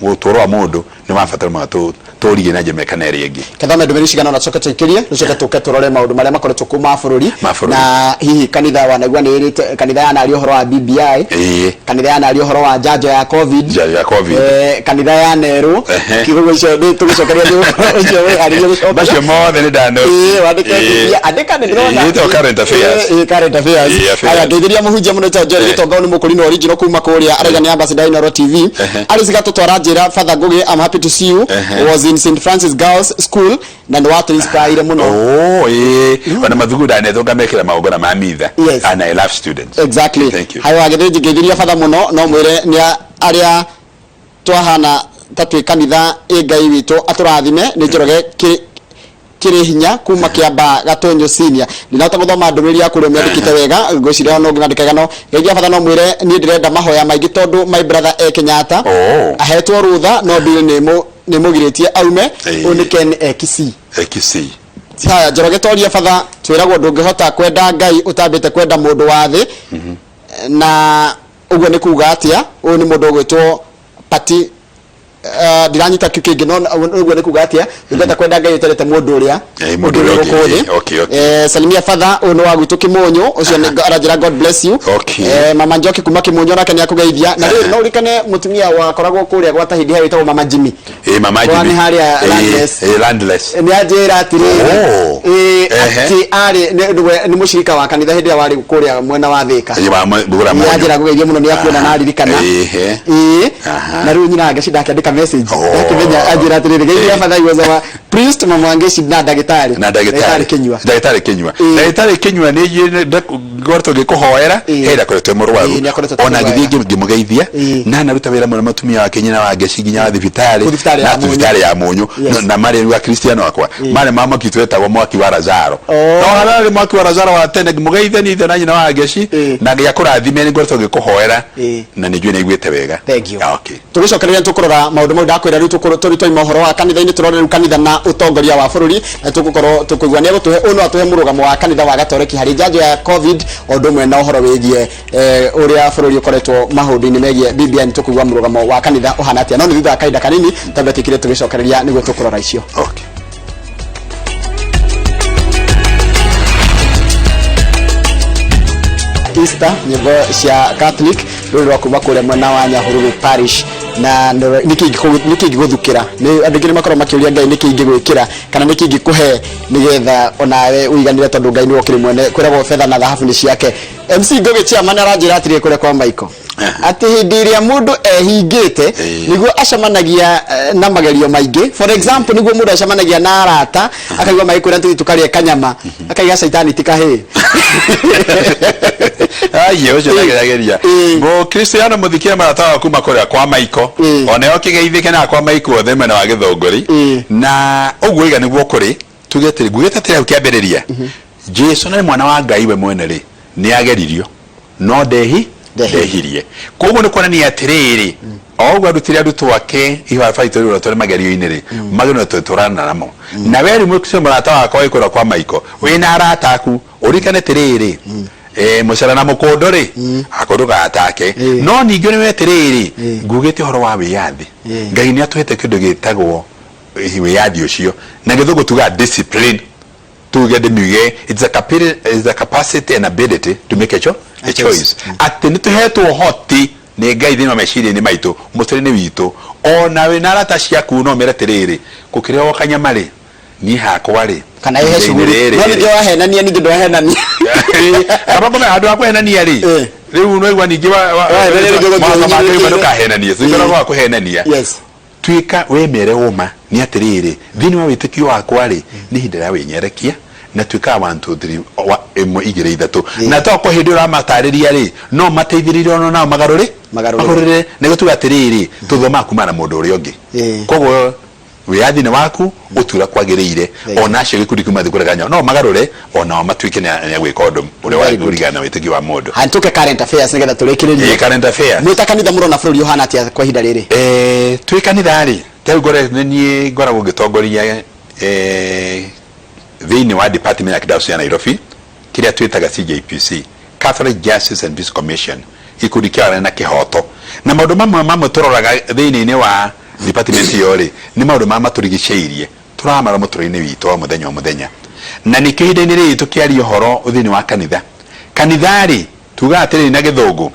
ũtũro wa mũndũ nĩ wa bata mũno tũrigie na njĩra ĩmwe kana ĩrĩa ĩngĩ. Kethome ndũmĩrĩri cigana ũna tũcoke tũikĩrie tũcoke tũke tũrore maũndũ marĩa makoretwo kũ ma bũrũri Ma bũrũri. na hihi kanitha wanaigua nĩ ĩrĩte kanitha yanaria ũhoro wa BBI kanitha yanaria ũhoro wa njanjo ya covid Njanjo ya COVID. Kanitha yanerwo kiugo gĩcio nĩ tũgũcokeria nĩ ũcio wĩharĩrie gũcokia Macio mothe nĩ ndano Ĩĩ, wandĩke BBI andĩka nĩ ndĩrona Ĩĩ, ĩtagwo current affairs. Ĩĩ, current affairs. Ĩĩ, affairs. Aya, ngeithĩria mũhunjia mũno wĩtagwo Joel Gĩtonga ũyũ nĩ mũkũrinũ original kuma kũrĩa arauga nĩ ambassador Inooro TV. Alice Gatũtwara njĩra Father Ngugi, I'm happy to see you. Was in St Francis Girls School na nĩ watũ inspire mũno. Oh, ĩĩ ona mathukuru ndanetwo ngamekĩra magongona ma mitha. And I love students. Exactly. Thank you. Hayo agĩthĩnji ngeithĩria Father mũno no mwĩre nĩ arĩa twahana Ta twĩ kanitha ĩ Ngai witũ atũrathime. Nĩ Njoroge kĩrĩ hinya kuma Kĩambaa Gatũnyũ Senior. Ndinahota gũthoma ndũmĩrĩri yaku ũrĩa ũmĩandĩkĩte wega, ngwĩciria no ũngĩmĩandĩka wega, no geithia batha no mwĩre niĩ ndĩrenda mahoya maingĩ tondũ my brother e Kenyatta. Oh. Ahetwo rũtha no ndũire nĩ nĩmũgirĩtie aume. Ũyũ nĩ Ken e Kisii. E Kisii. Haya, Njoroge toria batha, twĩragwo ndũngĩhota kwenda Ngai ũtambĩte kwenda mũndũ wa thĩ, na ũguo nĩ kuga atĩa? Ũyũ nĩ mũndũ ũgwĩtwo Pati. Ndiranyita kiu kĩngĩ, no ũguo nĩ kuga atĩa ndũngĩhota kwenda Ngai ũtendete mũndũ ũrĩa Mũndũ ũngĩ ũrĩa wĩ gũkũ ũngĩ, thĩ. okay. Salimia father, ũyũ nĩ wa gwitũ Kĩmũnyũ ũcio aranjĩra God bless you. Mama Njoki kuma Kĩmũnyũ nake nĩ akũgeithia. Na rĩrĩ, no ũririkane mũtumia wakoragwo kũrĩa gwa Tahidi Highway wĩtagwo Mama Jimmy? Mama Kwa Jimmy. nĩ harĩa Landless. Landless. Nĩ anjĩra atĩrĩrĩ, Oh. Atĩ arĩ nĩ mũcirika wa kanitha hĩndĩ ĩrĩa warĩ kũrĩa mwena wa Thĩka. Wa Mbugura Nĩ Mũnyũ. anjĩra ngũgeithie mũno, nĩ akuona na aririkana. Na rĩu nyina Ngeci ndakĩandĩka message. Oh. Ndakĩmenya anjĩra atĩrĩrĩ, geithia father, he was our priest, mama wa Ngeci na ndagĩtarĩ. Na ndagĩtarĩ Kĩnyua. Ndagĩtarĩ Kĩnyua. Ndagĩtarĩ Kĩnyua nĩ ngoretwo ngĩkũhoera. Hĩndĩ akoretwo e mũrwaru. Nĩ akoretwo Ona akĩrwara. ngĩthiĩ ngĩmũgeithia. Na naruta wĩra mũno mũtumia wake nyina wa Ngeci nginya wa thibitarĩ. Kũu thibitarĩ Na ya Mũnyũ. thibitarĩ ya Mũnyũ. Na marĩ rĩu Akristiano akwa marĩ ma mwaki twetagwo mwaki wa Lazaro. No hararĩ mwaki wa Lazaro wa tene, ngĩmũgeithia nĩ ithe na nyina wa Ngeci. Na Ngai akũrathime, nĩ ngoretwo ngĩkũhoera. Na nĩ njũĩ nĩ aiguĩte wega. Thank you. Ah, okay. Tũgĩcokereria tũkũrora maũndũ mau ndakwĩra. Rĩu tũrĩ twaima ũhoro wa kanitha-inĩ, tũrore rĩu kanitha na ũtongoria wa bũrũri, na tũgũkorwo tũkũigua nĩ egũtũhe, ũyũ no atũhe mũrũgamo wa kanitha wa Gatoreki harĩ njanjo ya COVID, o ũndũ ũmwe na ũhoro wĩgiĩ ũrĩa bũrũri ũkoretwo maũndũ-inĩ megiĩ BBI. Nĩ tũkũigua mũrũgamo wa kanitha ũhana atĩa, no nĩ thutha wa kahinda kanini. Twambe tũikire tũgĩcokereria nĩguo tũkũrora icio. Okay. Easter, nyĩmbo cia Catholic, rũrĩ rwa kuma kũrĩa mwena wa Nyahururu Parish. Na nĩkĩ ingĩgũthukĩra? Nĩ andũ aingĩ nĩ makoragwo makĩũria Ngai nĩkĩ ingĩgwĩkĩra kana nĩkĩ ingĩkũhe nĩgetha onawe ũiganĩre, tondũ Ngai nĩwe ũkĩrĩ mwene, kwĩragwo betha na thahabu nĩ ciake. MC Ngũgĩ chairman aranjĩra atĩrĩ kũrĩa kwa Michael, atĩ hĩndĩ ĩrĩa mũndũ ehingĩte nĩguo acemanagia na magerio maingĩ. For example, nĩguo mũndũ acemanagia na arata, akaigua magĩkwĩra tũthiĩ tũkarĩe kanyama, akaiga caitani ti kahĩĩ. Aiye, ũcio ndagerageria. Mũkristiano mũthikie marata wa kuma kũrĩa kwa Maiko. Oneo kĩgeithĩke na kwa Maiko othe mwena wa Gĩthũngũri. Na ũguo iga nĩguo kũrĩ tuge atĩrĩ, ngugĩte atĩrĩ hau kĩambĩrĩria, Jesu na nĩ mwana wa Ngai we mwene rĩ, nĩ ageririo no ndehi ndehirie. Koguo nĩ kuonania atĩrĩrĩ, o ũguo arutire arutwo ake ihoya baitũ rĩu tũrĩ magerio-inĩ rĩ, magerio tũtũrana namo. Na we rĩu mũkristiano mũrata wakwa wĩ kũrĩa kwa Maiko, wĩna arata aku, ũririkane atĩrĩrĩ, mũcera na mũkũndũ rĩ, akũndũ gatake. No ningĩ nĩ atĩrĩrĩ, ngugĩte ũhoro wa wĩyathi. Ngai nĩ atũhete kĩndũ gĩtagwo wĩyathi ũcio, na gĩthũngũ tugaga discipline. Tuge ndĩmiuge, it's a capacity and ability to make a choice. Atĩ nĩ tũhetwo ũhoti nĩ Ngai thĩinĩ wa meciria-inĩ maitũ, mũtũrĩre-inĩ witũ. Ona wĩna arata ciaku no ũmere atĩrĩrĩ, gũkĩrĩo kanyama rĩ, niĩ hakwa rĩ, kana ihe ihinda-inĩ cuguri rĩrĩ no rĩ. ningĩ wahenania, ningĩ ndwahenania. Kaba ngome handũ ha kũhenania rĩ, rĩu no igua ningĩ Wahenania ningĩ ũgũthiĩ mawatho ma Ngai ũnyitĩrĩire. ndũkahenanie, tũtikoragwo wa kũhenania. Tuĩka wĩmere ũma nĩ atĩrĩrĩ, thĩinĩ wa wĩtĩkio wakwa rĩ, nĩ ihinda rĩa wĩnyerekia, na tuĩkaga one two three, ĩmwe igĩrĩ ithatũ. Na tokorwo hĩndĩ ĩyo ũramatarĩria rĩ, no mateithĩrĩrie ona nao magarũrĩ Magarũrĩre. magarũrĩre. Nĩguo tuge atĩrĩrĩ, tũthomaga kumana na mũndũ ũrĩa ũngĩ. Koguo wĩyathi nĩ waku, ũtue ũrĩa kwagĩrĩire. Ona acio gĩkundi kĩu mathiĩ kũrega nyao, no magarũre onao matuĩke nĩ a gwĩka ũndũ ũrĩa Very good. ũringana na wĩtĩkio wa mũndũ. Haya, tũke current affairs nĩgetha tũrĩkĩrĩrie. Ĩĩ, current affairs. Mwĩ ta kanitha mũrona bũrũri ũhana atĩa kwa ihinda rĩrĩ? Twĩ kanitha rĩ, ta rĩu ngore nĩ niĩ ngoragwo ngĩtongoria thĩinĩ wa department ya Archdiocese ya Nairobi, kĩrĩa twĩtaga CJPC, Catholic Justice and Peace Commission, gĩkundi kĩa arĩa na kĩhoto. Na maũndũ mamwe mamwe tũroraga thĩinĩ wa department ĩyo rĩ, nĩ maũndũ marĩa matũrigicĩirie, tũramarora mũtũrĩre-inĩ witũ wa mũthenya o mũthenya. Na nĩkĩo ihinda-inĩ rĩrĩ tũkĩaria ũhoro thĩinĩ wa kanitha, kanitha rĩ, tugaga atĩrĩrĩ na gĩthũngũ,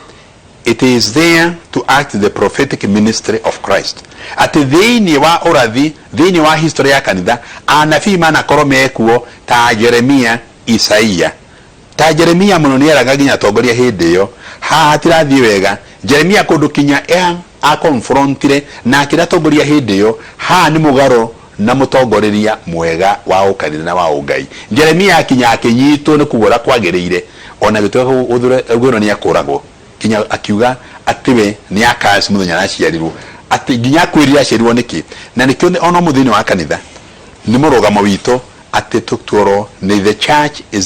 it is there to act the prophetic ministry of Christ. Atĩ thĩinĩ wa ũrathi, thĩinĩ wa history ya kanitha, anabii manakorwo mekuo ta Jeremia, Isaia. Ta Jeremia mũno nĩeraga nginya atongoria hĩndĩ ĩyo, haha hatirathiĩ wega. Jeremia kũndũ kinya a confrontire na akĩra atongoria hĩndĩ ĩyo, haha nĩ mũgarũ na mũtongoreria mwega wa ũkanitha na wa ũngai. Jeremia akinya akĩnyitwo nĩ kuga ũrĩa kwagĩrĩire, ona gĩtuĩka kwĩrwo nĩ ekũragwo, kinya akiuga atĩ we nĩ a curse mũthenya araciarirwo. Atĩ nginya akwĩrire aciarirwo nĩkĩ. Na nĩkĩo ona ũmũthĩ thĩinĩ wa kanitha nĩ mũrũgamo witũ atĩ tũtwarwo nĩ the church is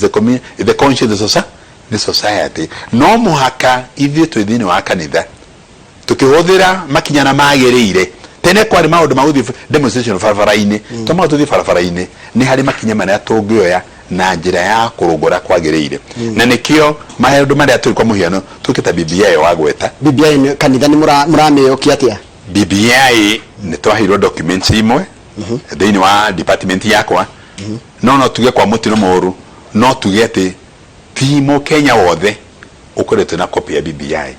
the conscience of the society. No mũhaka ithuĩ twĩ thĩinĩ wa kanitha tũkĩhũthĩra makinya na magĩrĩire. Tene kwarĩ maũndũ ma gũthiĩ demonstration barabara-inĩ. To mũhaka tũthiĩ barabara-inĩ, nĩ harĩ makinya marĩa tũngĩoya na njĩra ya kũrũngwo ũrĩa kwagĩrĩire. Na nĩkĩo maũndũ marĩa tũrĩ kwa mũhiano tũke ta BBI ĩyo wagweta. BBI nĩ kanitha nĩ mũramĩyũkia atĩa? BBI nĩ twaheirwo documents imwe thĩinĩ wa department yakwa, no no tuge kwa mũtino mũru, no tuge atĩ ti mũkenya wothe ũkoretwo na copy ya BBI,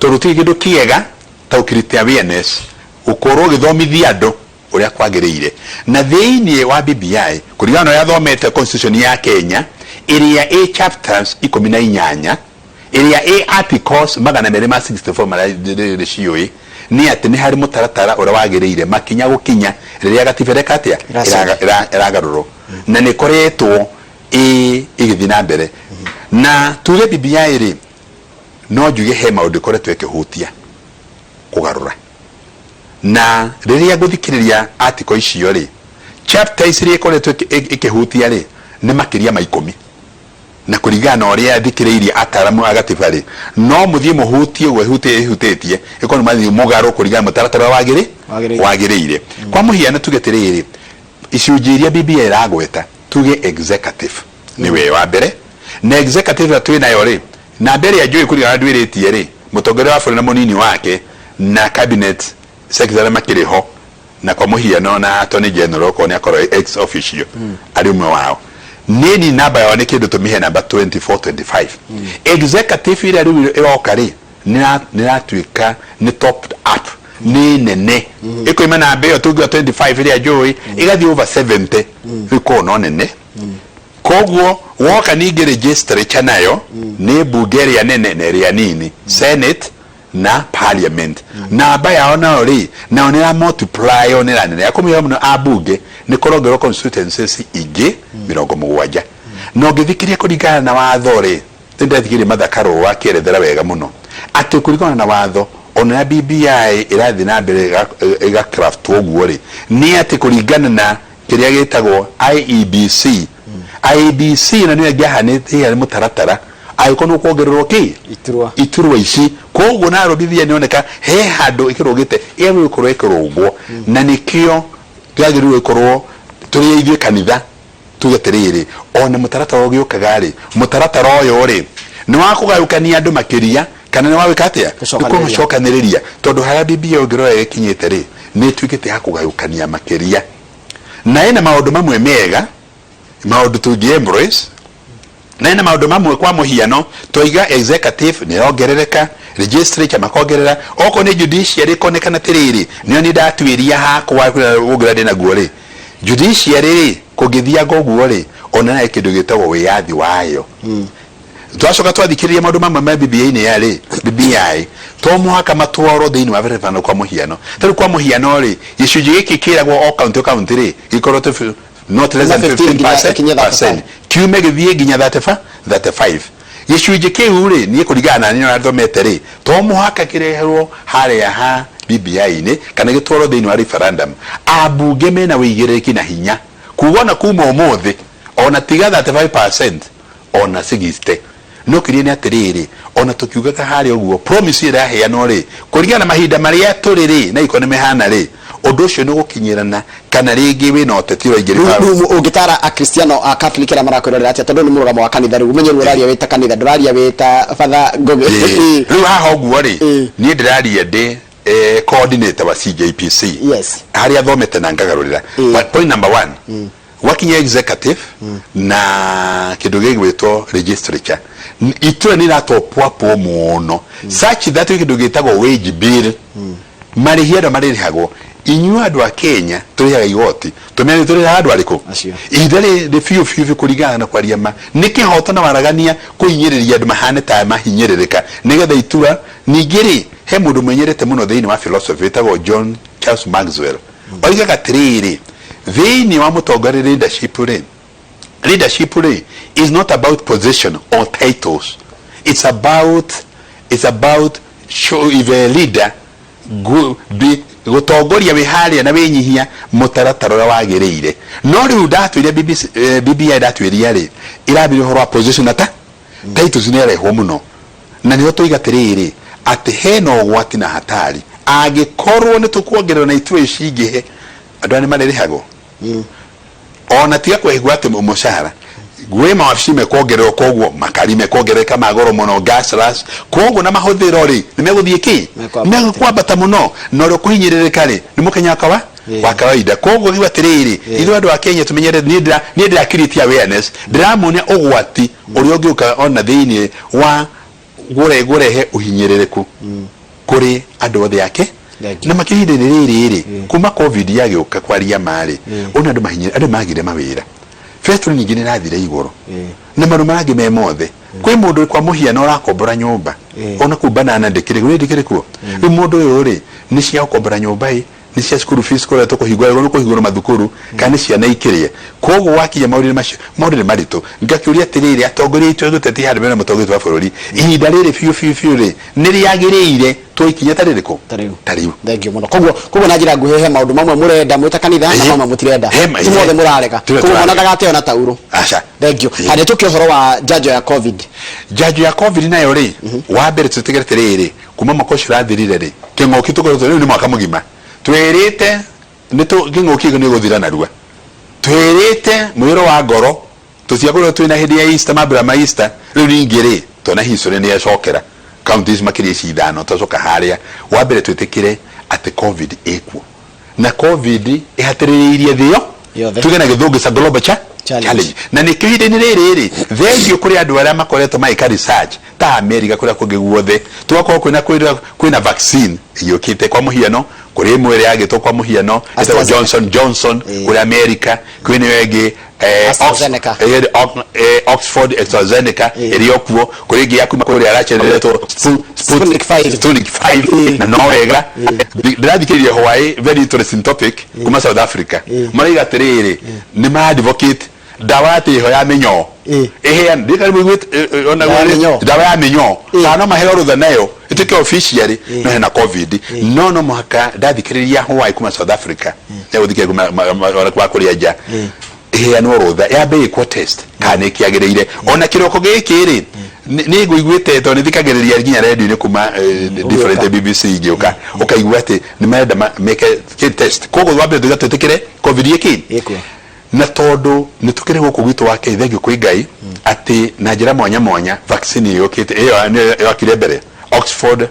tondũ gũtirĩ kĩndũ kĩega ta gũ create awareness, gũkorwo ũgĩthomithia andũ ũrĩa kwagĩrĩire. Na thĩinĩ wa BBI, kũringana na ũrĩa thomete constitution ya Kenya ĩrĩa ĩ chapters 18, ĩrĩa ĩ articles 264 marĩa ndĩciũĩ, nĩ atĩ nĩ harĩ mũtaratara ũrĩa wagĩrĩire makinya gũkinya rĩrĩa gatiba ĩreka atĩa? Ĩracenjia. Ĩragarũrwo na nĩ ĩkoretwo ĩgĩthiĩ na mbere. Na tuge BBI rĩ, no njuge he maũndũ ĩkoretwo ĩkĩhutia kũgarũra. Na rĩrĩa ngũthikĩrĩria article icio rĩ, chapter ici ĩkoretwo ĩkĩhutia rĩ, nĩ makĩria ma 10. Na kũringana na ũrĩa thikĩrĩirie ataramu a gatiba rĩ, no mũthiĩ mũhutie ũguo ĩhutĩtie, ĩkorwo nĩ mathiĩ mũgarũ kũringana na mũtaratara ũrĩa Wagĩrĩire. wagĩrĩire. Kwa mũhiano tuge atĩrĩrĩ, icunjĩ iria BBI ĩragweta, tuge executive nĩwe wa mbere, na executive ĩrĩa twĩ nayo rĩ, namba ĩrĩa njũĩ kũringana na nduĩrĩtie rĩ, mũtongoria wa bũrũri na mũnini wake na cabinet secretary makĩrĩ ho, na kwa mũhiano na attorney general okorwo nĩ akorwo ex officio arĩ ũmwe wao, nini namba yao nĩ kĩndũ tũmĩhe namba 24 25. Executive ĩrĩa rĩu ĩroka rĩ, nĩ ĩratuĩka nĩ topped up, nĩ nene, ĩkoima namba ĩyo tũngiuga 25 ĩrĩa njũĩ, ĩgathiĩ over 70. Rĩu koguo no nene. Koguo woka ningĩ legislature nayo nĩ mbunge ĩrĩa nene na ĩrĩa nini, senate na parliament. Namba yao nayo rĩ, nayo nĩ ĩra multiply yo, nĩ ĩranene ya mũno. Ambunge nĩ kũrongerwo constituencies ingĩ 70. Na ũngĩthikĩria kũringana na watho rĩ, nĩ ndethikĩria Martha Karũa akĩerethera wega mũno atĩ kũringana na watho ona ya BBI ĩrathiĩ na mbere ĩgacraftwo ũguo rĩ, nĩ atĩ kũringana na kĩrĩa gĩtagwo IEBC, IEBC na nĩyo ĩngĩahanĩte harĩ mũtaratara angĩkorwo nĩ ũkuongererwo kĩ Iturwa. Iturwa ici. Koguo Nairobi BBI nĩoneka he handũ ĩkĩrũgĩte, ĩagĩrĩirwo gũkorwo ĩkĩrũngwo. Na nĩkĩo twagĩrĩirwo gũkorwo tũrĩ ithuĩ kanitha tuge atĩrĩrĩ, ona mũtaratara ũgĩũkaga rĩ, mũtaratara ũyũ rĩ, nĩ wa kũgayũkania andũ makĩria kana nĩ wa gwĩka atĩa? Gũcokanĩrĩria. Gũcokanĩrĩria. Tondũ harĩa BBI ũngĩrora ĩkinyĩte rĩ, nĩ ĩtuĩkĩte ya kũgayũkania makĩria, na ĩna maũndũ mamwe mega, maũndũ tũngĩ embrace, na ĩna maũndũ mamwe. Kwa mũhiano twaiga executive nĩ ĩrongerereka, legislature makongerera, okorwo nĩ judiciary ĩkonekana atĩrĩrĩ, nĩyo nĩ ndatuĩria hakwa ũngĩra ndĩ naguo rĩ, judiciary rĩ, kũngĩthianga ũguo rĩ, ona nayo kĩndũ gĩtagwo wĩyathi wayo. Twacoka twathikĩrĩria maũndũ mamwe ma BBI-inĩ ya rĩ, BBI to mũhaka matwarwo thĩinĩ wa referendum. Kwa mũhiano, tarĩu kwa mũhiano rĩ, gĩcunjĩ gĩkĩ kĩragwo o county o county rĩ, gĩkorwo not less than 15 nginya 15%, ĩkinye 35. Kiume gĩthiĩ nginya 35 35. Gĩcunjĩ kĩu rĩ, niĩ kũringana na niĩ ũrĩa thomete rĩ, to mũhaka kĩreherwo harĩa ha BBI-inĩ kana gĩtwarwo thĩinĩ wa referendum. Ambunge mena wĩigĩrĩrĩki na hinya kuga ona kuma ũmũthĩ, ona tiga 35%, ona 60. No kĩũria nĩ atĩrĩrĩ, ona tũkiugaga harĩa ũguo, promise ĩrĩa ĩraheanwo rĩ, kũringana na mahinda marĩa tũrĩ rĩ, na iko nĩ mehana rĩ, ũndũ ũcio nĩ ũgũkinyĩrana kana rĩngĩ wĩna ũteti ũraingĩrĩra? Rĩu ũngĩtara akristiano a Catholic arĩa marakwĩrorera atĩa, tondũ nĩ mũrũgamo wa kanitha? Rĩu ũmenye rĩu ũraria wĩ ta kanitha, ndũraria wĩ ta Father Ngũgĩ. Rĩu haha ũguo rĩ, niĩ ndĩraria ndĩ coordinator wa CJPC, harĩa thomete na ngagarũrĩra. But point number one, gwakinya executive na kĩndũ gĩgwĩtwo legislature, itura nĩ iratopwapwo mũno such that kĩndũ gĩtagwo wage bill, marĩhi arĩa marĩrĩhagwo, inyuĩ andũ a Kenya tũrĩhaga igoti, tũmenye tũrĩhaga andũ arĩkũ. Acio. Ihinda rĩ biũ biũ biũ, kũringana na kwaria ma, nĩ kĩhoto na waragania kũhinyĩrĩria andũ mahane ta mahinyĩrĩrĩka nĩgetha itura. Ningĩ rĩ, he mũndũ menyerete mũno thĩinĩ wa philosophy wĩtagwo John Charles Maxwell, oigaga atĩrĩrĩ, thĩinĩ wa mũtongoria, leadership rĩ, leadership rĩ is not about position or titles, it's about show if a leader go, be Gũtongoria wĩ harĩa na wĩnyihia mũtaratara ũrĩa wagĩrĩire. No rĩu ndatwĩria BBC, BBI ndatwĩria rĩ, ĩrambĩrĩria ũhoro wa position na ta titles nĩ yarehwo mũno. Na nĩho tũiga atĩrĩrĩ, atĩ hena ũgwati na hatari angĩkorwo nĩ tũkuongererwo na iturwa cingĩhe, andũ aya nĩ marĩrĩhagwo. Ona tiga kũigua atĩ mũcara gwĩ mawabici mekuongererwo, koguo makari mekuongerereka ma goro mũno, gas ras, koguo na mahũthĩro rĩ nĩ megũthiĩ kĩ? Mekwambata. Mekwambata mũno, na ũrĩa ũkũhinyĩrĩrĩka rĩ nĩ mũkenya wa kawaida. Koguo ngiuga atĩrĩrĩ, ithuĩ andũ a Kenya tũmenyere, niĩ ndĩra create awareness, ndĩramuonia ũgwati ũrĩa ũngĩũka ona thĩinĩ wa gũrehe ũhinyĩrĩrĩku kũrĩ andũ othe ake. Thank you. Na makĩria ihinda-inĩ rĩrĩ rĩ, kuma COVID yagĩũka, kwaria ma rĩ, ona andũ mahinyĩrĩ, andũ magire mawĩra, betũrũ nyingĩ nĩ irathire igũrũ na maũndũ marĩa me mothe. Kwĩ mũndũ kwa mũhiano ũrakombora nyũmba ona kũu banana ndĩkĩrĩ rĩ, ndĩkĩrĩ kuo rĩu. Mũndũ ũyũ rĩ, nĩ cia gũkombora nyũmba ĩ, nĩ cia school fees kũrĩa tũkũhingũra, nĩ kũhingũra mathukuru, kana nĩ ciana ikĩrĩe. Koguo wakinya maũndũ-inĩ macio, maũndũ nĩ maritũ. Ngakĩũria atĩrĩrĩ, atongoria aitũ gũteti handũ mena mũtongoria wa bũrũri, ihinda rĩrĩ biũ biũ biũ rĩ, nĩ rĩagĩrĩire tuoe ikinya ta rĩrĩkũ? Ta rĩu. Ta rĩu. Thank you mũno. Koguo na njĩra nguhĩ, he maũndũ mamwe mũrenda mwĩ ta kanitha na mamwe mũtirenda. Ti mothe mũrarega. Tiwe Koguo mwana tũrarega. ndagateo na taurũ. Aca. Thank you. Harĩ tũkĩ ũhoro wa njanjo ya COVID. Njanjo ya COVID nayo rĩ, wa mbere tũtigere atĩrĩrĩ, kuma mwaka ũcio ũrathirire rĩ, kĩng'ũki tũkoretwo rĩu nĩ mwaka mũgima twĩrĩte nĩ kĩng'ũki nĩ gũthira narua. Twĩrĩte mwĩrĩ wa ngoro tũtiakorirwo twĩna hĩndĩ ya Easter, mambura ma Easter. Rĩu ningĩ rĩ, twana history nĩ yacokera counties makĩria ici ithano. Twacoka harĩa wa mbere, twĩtĩkĩre atĩ COVID ĩkuo na COVID ĩhatĩrĩrĩirie thĩ yo yothe. Tuge na gĩthũngũ it's a global challenge. Challenge. Na nĩkĩo ihinda-inĩ rĩrĩ rĩ, thengio kũrĩ andũ arĩa makoretwo magĩka research ta America, kũrĩa kũngĩ guothe, tũgakorwo kwĩna vaccine ĩgĩũkĩte. Kwa mũhiano kũrĩ ĩmwe ĩrĩa yagĩtwo, kwa mũhiano ĩtagwo AstraZeneca. Johnson Johnson kũrĩa America, kwĩna ĩyo ĩngĩ AstraZeneca. Oxford AstraZeneca ĩrĩ o kuo. Kũrĩ ĩngĩ ya kuma kũrĩa Russia ĩretwo Sputnik 5. Sputnik 5. Na no wega ndĩrathikĩrĩria Hawaii, very interesting topic kuma South Africa, maraiga atĩrĩrĩ, nĩ ma advocate ndawa atĩ ĩho ya mĩnyoo ĩheana ndikari mũiguĩte ona Ndawa ya mĩnyoo. Ndawa ya mĩnyoo kana no maheo rũtha nayo ĩtuĩke officially no hena COVID. No mũhaka ndathikĩrĩria Hawaii kuma South Africa gũthikĩrĩria kuma wa kũrĩa nja, ĩheanwo rũtha yambe ĩkwo test kana nĩ kĩagĩrĩire. Ona kĩroko gĩkĩ rĩ, nĩ ngũiguĩte tondũ nĩ thikagĩrĩria nginya redio-inĩ kuma different BBC ingĩũka, ũkaigua atĩ nĩ marenda meke test. Koguo wa mbere tuga twĩtĩkĩre COVID ĩkĩ Ĩkuo. Na tondũ nĩ tũkĩrĩ gũkũ gwitũ wa Kenya, thengiũ kwĩ Ngai atĩ na njĩra mwanya mwanya vaccine yũkĩte ĩyo nĩyo yokire mbere, Oxford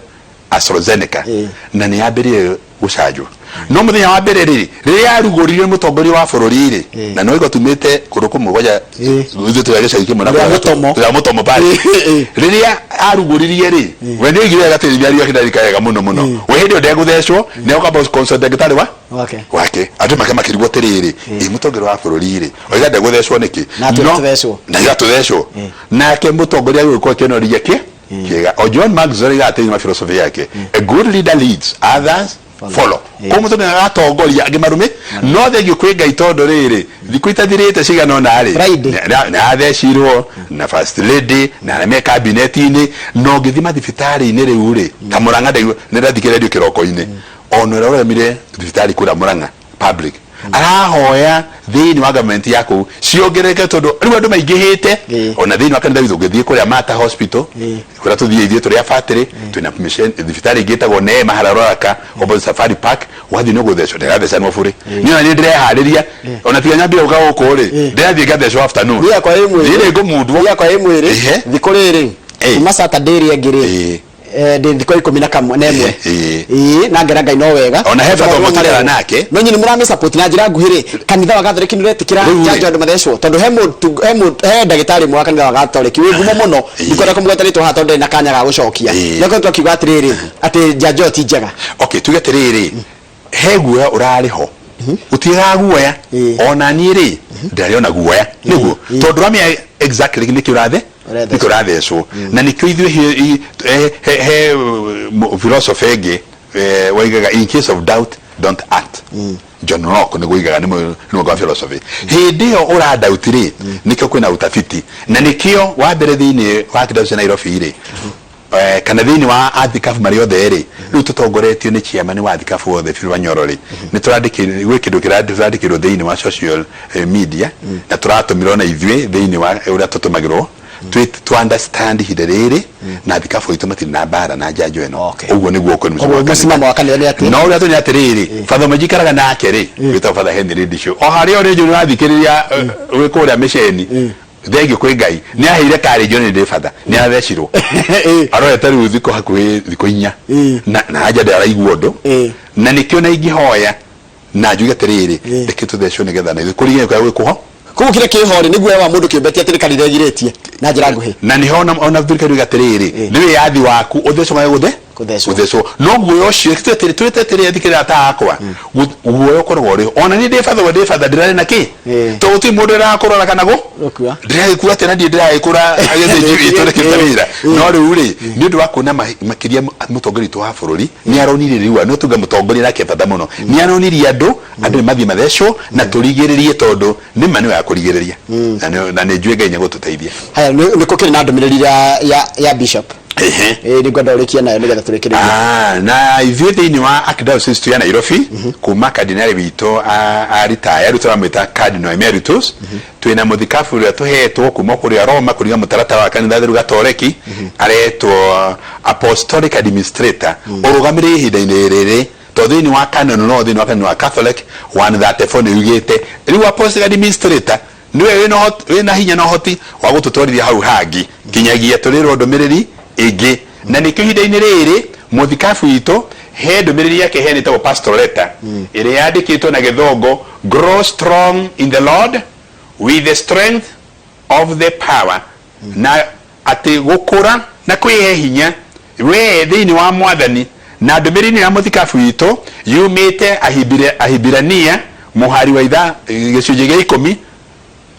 AstraZeneca, na nĩ yambĩrĩire gũcanjwo. No mũthenya wa mbere rĩ, rĩrĩa yarugũririo nĩ mũtongoria wa bũrũri rĩ, na nĩ waigua tumĩte kũndũ kũmwe kwanja ithuĩ tũrĩ a gĩcagi kĩmwe na Rĩa Mũtomo. Rĩa Mũtomo pale. Rĩrĩa arugũririe rĩ, we nĩ oigire wega atĩ mĩario yake ndarika wega mũno mũno. We hĩndĩ ĩyo ndegũthecwo, nĩ egũkamba consult ndagĩtarĩ wa wake. Wake. Andũ make makĩrigwo atĩrĩrĩ, ĩ mũtongoria wa bũrũri rĩ, oiga ndegũthecwo nĩkĩ? Na atwĩra tũthecwo. Na oiga tũthecwo. Nake mũtongoria agĩũka akĩonoria kĩ kĩega. O John Maxwell oigaga atĩrĩ, ma philosophy yake, "A good leader leads, others follow." Koguo mũtongoria agatongoria angĩ marũmĩ. No thengio kwĩ Ngai tondũ rĩrĩ, thikũ itathirĩte cigana ũna rĩ, Friday. Nĩ athecirwo na first lady na arĩa me kabineti-inĩ. Na ũngĩthiĩ mathibitarĩ-inĩ rĩu rĩ, ta Mũrang'a, ndaigua nĩ ndathikĩrĩria redio kĩroko-inĩ, ona ũrĩa ũremire thibitarĩ kũrĩa Mũrang'a public arahoya thĩinĩ wa government ya kũu ciongerereke tondũ rĩu andũ maingĩhĩte. Ona thĩinĩ wa kanitha witũ, ũngĩthiĩ kũrĩa Mata Hospital kũrĩa tũthiĩ ithuĩ tũrĩ a batĩrĩ, twĩna mission thibitarĩ ĩngĩ ĩtagwo Neema harĩa Roraka opposite Safari Park, wathiĩ nĩ ũgũthecwo, ndĩrathecanwo bũrĩ. Niĩ ona niĩ ndĩreharĩria, ona tiga nyambire gũka gũkũ rĩ, ndĩrathiĩ ngathecwo afternoon. Niĩ yakwa ĩ mwĩrĩ. Niĩ nĩ ngũmundwo. Niĩ yakwa ĩ mwĩrĩ. Thikũ rĩrĩ, kuma Saturday ĩrĩa ĩngĩ rĩ, ndĩ thikũ 11. Ĩĩ, na ngera Ngai no wega. Ona he bata Maũndũ mũtigara marehwo. nake. No inyuĩ nĩ mũramĩ support na njĩra nguhĩ rĩ, kanitha wa Gathoreki nĩ ũretĩkĩra Rĩu rĩ. njanjo andũ mathecwo? Tondũ he ndagĩtarĩ ũmwe wa kanitha wa Gathoreki wĩ ngumo mũno, ndikwenda kũmũgweta rĩtwa haha tondũ ndarĩ na kanya ga gũcokia, nĩ akoretwo akiuga atĩrĩrĩ, atĩ njanjo ĩyo ti njega. Okay, tuge atĩrĩrĩ, he guoya ũrarĩ ho, gũtiĩgaga guoya. Ona niĩ rĩ, ndarĩ ona guoya nĩguo, tondũ ũramenya exactly nĩkĩ ũrathe Ũrathecwo. Nĩkĩ ũrathecwo. Na nĩkĩo ithuĩ he philosophy ĩngĩ waigaga, "In case of doubt, don't act." John Locke nĩguo oigaga, nĩ mũndũ wa philosophy. Hĩndĩ ĩyo ũra doubt rĩ, nĩkĩo kwĩna utafiti, na nĩkĩo wa mbere thĩinĩ wa kĩndũ cia Nairobi rĩ. Kana thĩinĩ wa athikabu marĩ othe rĩ, rĩu tũtongoretio nĩ chairman wa athikabu othe Phil Wanyoro rĩ, nĩ tũrandĩkĩrwo, gwĩ kĩndũ tũrandĩkĩrwo thĩinĩ wa social media, na tũratũmĩrwo na ithuĩ thĩinĩ wa ũrĩa tũtũmagĩrwo twĩ to understand ihinda rĩrĩ na athikabu aitũ matirĩ na mbara na njanjo ĩno. Ũguo nĩguo ũkũrĩ mũcimo Koguo wa kanitha. Mũcimamo wa kanitha nĩ atĩ? No ũrĩa tũĩ nĩ atĩrĩrĩ, batha ũmwe njikaraga nake rĩ, wĩtagwo Father Henry Ndicũ, o harĩa ũrĩ njũĩ nĩũrathikĩrĩria wĩ kũrĩa mĩceni, Thengio kwĩ Ngai nĩ aheire karĩnjo nĩ ndĩ batha nĩ athecirwo arorete rĩu thikũ hakuhĩ thikũ 4 na na anja ndaraigua ũndũ na nĩkĩo na ingĩhoya na njuge atĩrĩrĩ, reke tũthecwo nĩgetha na ithuĩ kũrigĩrĩria kũrĩa gwĩ kũho. Koguo kĩrĩa kĩho rĩ, nĩ guoya wa mũndũ kĩũmbe, ti atĩ nĩ kanitha ĩgirĩtie na njĩra nguhĩ. Na nĩho ona thirikari yuga atĩrĩrĩ, nĩ wĩyathi waku ũthecwo kana gũthe Kũthecwo. Gũthecwo. No guoya ũcio, reke tuge atĩrĩ, twĩte atĩrĩrĩ thikĩrĩria arata akwa, guoya ũkoragwo ũrĩ ho. Ona niĩ ndĩ batha, we ndĩ batha, ndĩrarĩ na kĩ? Tondũ gũtirĩ mũndũ ũrakũrora kana gũ? Gũkua. Ndĩragĩkua atĩa na ndirĩ ndĩragĩkũra gĩthĩnji witũ nĩkĩruta wĩra. No rĩu rĩ, nĩ ũndũ wa kuona makĩria mũtongoria witũ wa bũrũri nĩ aronirie rĩu, no tuge mũtongoria nake bata mũno, nĩ aronirie andũ, andũ nĩ mathiĩ mathecwo na tũrigĩrĩrie tondũ nĩ ma nĩ wega kũrigĩrĩria. Na nĩ njũĩ Ngai nĩ egũtũteithia. Haya, nĩ gũkĩrĩ na ndũmĩrĩri ya bishop. Ĩĩ, nĩ ngwenda ũrĩkie nayo nĩgetha tũrĩkĩrĩrie. Ah, na ithuĩ thĩinĩ wa Archdiocese ya Nairobi, kuma kardinali witũ aritaya, rĩu tũramwĩta Cardinal Emeritus, twĩna mũthikabu ũrĩa tũhetwo kuma kũrĩa Roma kũringa mũtaratara wa kanitha theru Gatoreki, aretwo Apostolic Administrator, ũrũgamĩrĩire ihinda-inĩ rĩrĩ, tondũ thĩinĩ wa canon law, thĩinĩ wa canon wa Catholic 134 nĩ yugĩte rĩu Apostolic Administrator Nĩwe wĩna ũhoti, wĩna hinya na ũhoti wa gũtũtwarithia hau hangĩ nginyagia tũrĩrwo ndũmĩrĩri ĩngĩ. Na nĩkĩo ihinda-inĩ rĩrĩ mũthikabu witũ he ndũmĩrĩri yake ĩheanĩtwo ĩtagwo pastoral letter ĩrĩa yandĩkĩtwo na gĩthũngũ Grow strong in the Lord with the strength of the power na atĩ gũkũra na kwĩhe hinya wee thĩinĩ wa Mwathani. Na ndũmĩrĩri ĩno ya mũthikabu witũ yumĩte Ahibirania mũhari wa itha gĩcunjĩ gĩa ikũmi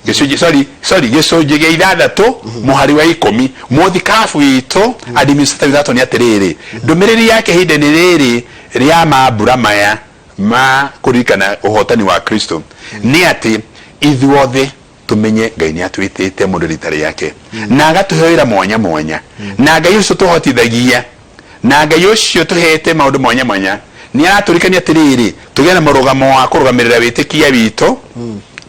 gĩcunjĩ sorry sorry gĩcunjĩ gĩa 6 mũhari wa 10. Mũthikabu witũ administrator witũ nĩ atĩrĩrĩ, ndũmĩrĩri yake ihinda-inĩ rĩrĩ rĩa mambura maya ma kũririkana ũhotani wa Kristo nĩ atĩ ithuothe tũmenye Ngai nĩ atwĩtĩte mũndũ rita rĩake na agatũhe wĩra mwanya mwanya, na Ngai ũcio tũhotithagia na Ngai ũcio tũhete maũndũ mwanya mwanya nĩ aratũrikania atĩrĩrĩ, tũgĩe na mũrũgamo wa kũrũgamĩrĩra wĩtĩkia witũ,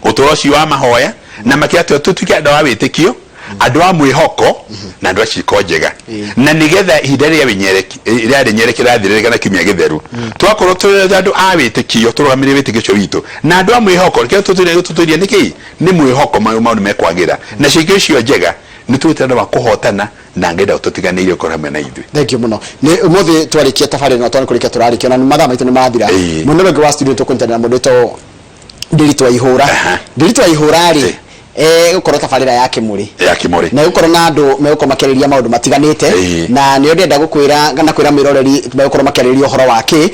ũtũũro ũcio wa mahoya, na makĩria tũtuĩke andũ a wĩtĩkio, andũ a mwĩhoko na andũ a ciĩko njega, na nĩgetha ihinda rĩrĩa wĩnyereki rĩa rĩnyereki rĩrathirĩrĩka na kiumia gĩtheru, twakorwo tũrĩ andũ a wĩtĩkio, tũrũgamĩrĩre wĩtĩkio ũcio witũ na andũ a mwĩhoko. Kĩrĩa tũtũirie nĩ kĩĩ? Nĩ mwĩhoko maũndũ mekwagĩra na ciĩko icio njega nĩ tũgĩte andũ a kũhotana na Ngai ndatũtiganĩirie, ũkorwo hamwe na ithuĩ. Thank you mũno. Nĩ ũmũthĩ twarĩkia tabarĩra ĩno, tondũ nĩ kũrĩkia tũrarĩkia na mathaa maitũ nĩ mathira. Mwena ũrĩa ũngĩ wa studio tũkũnyitanĩra mũndũ wĩtagwo Ndĩritũ wa Ihũra. Ndĩritũ wa Ihũra rĩ, ĩgũkorwo tabarĩra ya kĩmũrĩ. Ya kĩmũrĩ. Na ĩgũkorwo na andũ megũkorwo makĩarĩrĩria maũndũ matiganĩte. Na nĩo ndĩrenda gũkwĩra kana kwĩra mwĩroreri megũkorwo makĩarĩrĩria ũhoro wa kĩ.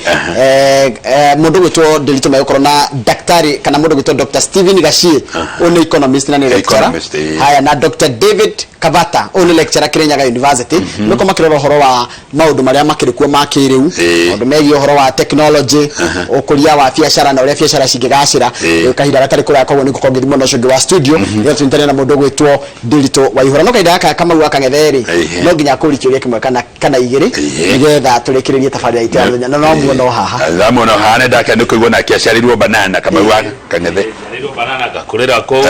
Mũndũ ũgwĩtwo Ndĩritũ megũkorwo na daktari kana mũndũ ũgwĩtwo Dr. Stephen Gachie, ũyũ nĩ economist na nĩ lecturer. Economist, ĩĩ. Haya, na Dr. David Kabata, ũyũ nĩ lecturer Kirinyaga University. Megũkorwo makĩrora ũhoro wa maũndũ marĩa makĩrĩ kuo ma kĩrĩu, maũndũ megiĩ ũhoro wa technology, ũkũria wa biacara na ũrĩa biacara cingĩgacĩra. Kahinda gatarĩ kũraya, koguo nĩ ngũkorwo ngĩthiĩ mwena ũcio ũngĩ wa studio nĩgetha tũnyitane na mũndũ ũgwĩtwo Ndĩritũ wa Ihũra. No kahinda gaka Kamau wa Kang'ethe rĩ, no nginya akũrie kĩũria kĩmwe kana igĩrĩ nĩgetha tũrĩkĩrĩrie tabarĩra itũ ya mũthenya, na no muono haha. Ndamuona haha nĩ ndakena nĩ kũigua nake aciarĩirwo Banana, Kamau wa Kang'ethe. Njiarĩirwo Banana, ngakũrĩra kũu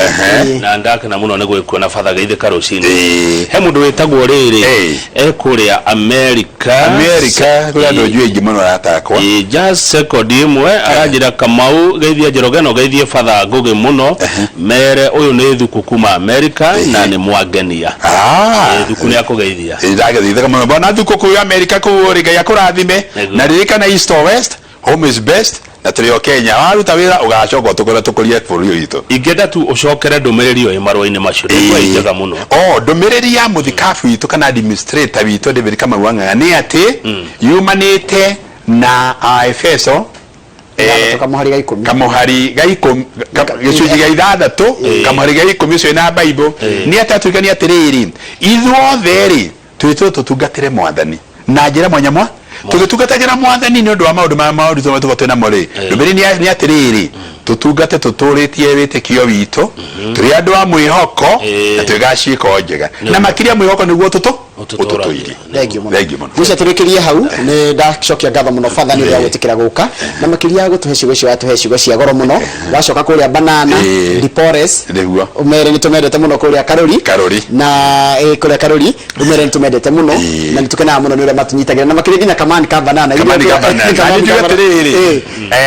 na ndakena mũno nĩ gwĩkuona batha geithĩka rũcinĩ. He mũndũ wĩtagwo rĩrĩ e kũrĩa America. America kũrĩ andũ njũĩ aingĩ mũno arata akwa. Ĩĩ, just second ĩmwe aranjĩra, "Kamau, geithia Njoroge na ũgeithie batha Ngũgĩ mũno, mere ũyũ nĩ Thuku kuma America na nĩ mwangenia." Ĩĩ, Thuku nĩ akũgeithia. Ndagĩthithĩka mũno bona Thuku kũu America kũu rĩ, Ngai akũrathime. Na ririkana, east or west, home is best, na tũrĩ o Kenya, waruta wĩra ũgacoka ũtũkore tũkũrie bũrũri ũyũ witũ. Ingĩenda tu ũcokere ndũmĩrĩri ĩyo ĩ marũa-inĩ macio, ndaigua ĩ njega mũno. O ndũmĩrĩri ya mũthikabu witũ kana administrator witũ David Kamau wa Ng'ang'a nĩ atĩ yumanĩte na Aefeso 6 kamũhari ga 10. Kamũhari ga 10, gĩcunjĩ gĩa 6 kamũhari ga 10 ũcio na Bible nĩ atĩ atuĩkania atĩrĩrĩ, ithuothe rĩ twĩtwo tũtungatĩre Mwathani na njĩra mwanya mwa tũgĩtungatagĩra Mwathani nĩ ũndũ wa maũndũ ma maũritũ marĩa tũkoragwo twĩ namo rĩ, ndũmĩrĩri nĩ atĩrĩrĩ, tũtungate tũtũrĩtie wĩtĩkio witũ, tũrĩ andũ a mwĩhoko na twĩkaga ciĩko njega, na makĩria mwĩhoko nĩguo tũtũ Ũtũtũirie. Thengiũ mũno. Thengiũ mũno. Ngwĩciria tũrĩkĩrie hau nĩ ndacokia ngatho mũno batha nĩ ũndũ wa gwĩtĩkĩra gũka na makĩria gũtũhe ciugo icio watũhe ciugo cia goro mũno wacoka kũrĩa banana Dipores Nĩguo. ũmere nĩ tũmendete mũno kũrĩa Karori Karori. na kũrĩa Karori ũmere nĩ tũmendete mũno na nĩ tũkenaga mũno nĩ ũrĩa matũnyitagĩra na makĩria nginya kamani ka banana Kamani ka banana. Na Kamani nĩ ka njuge banana. atĩrĩrĩ,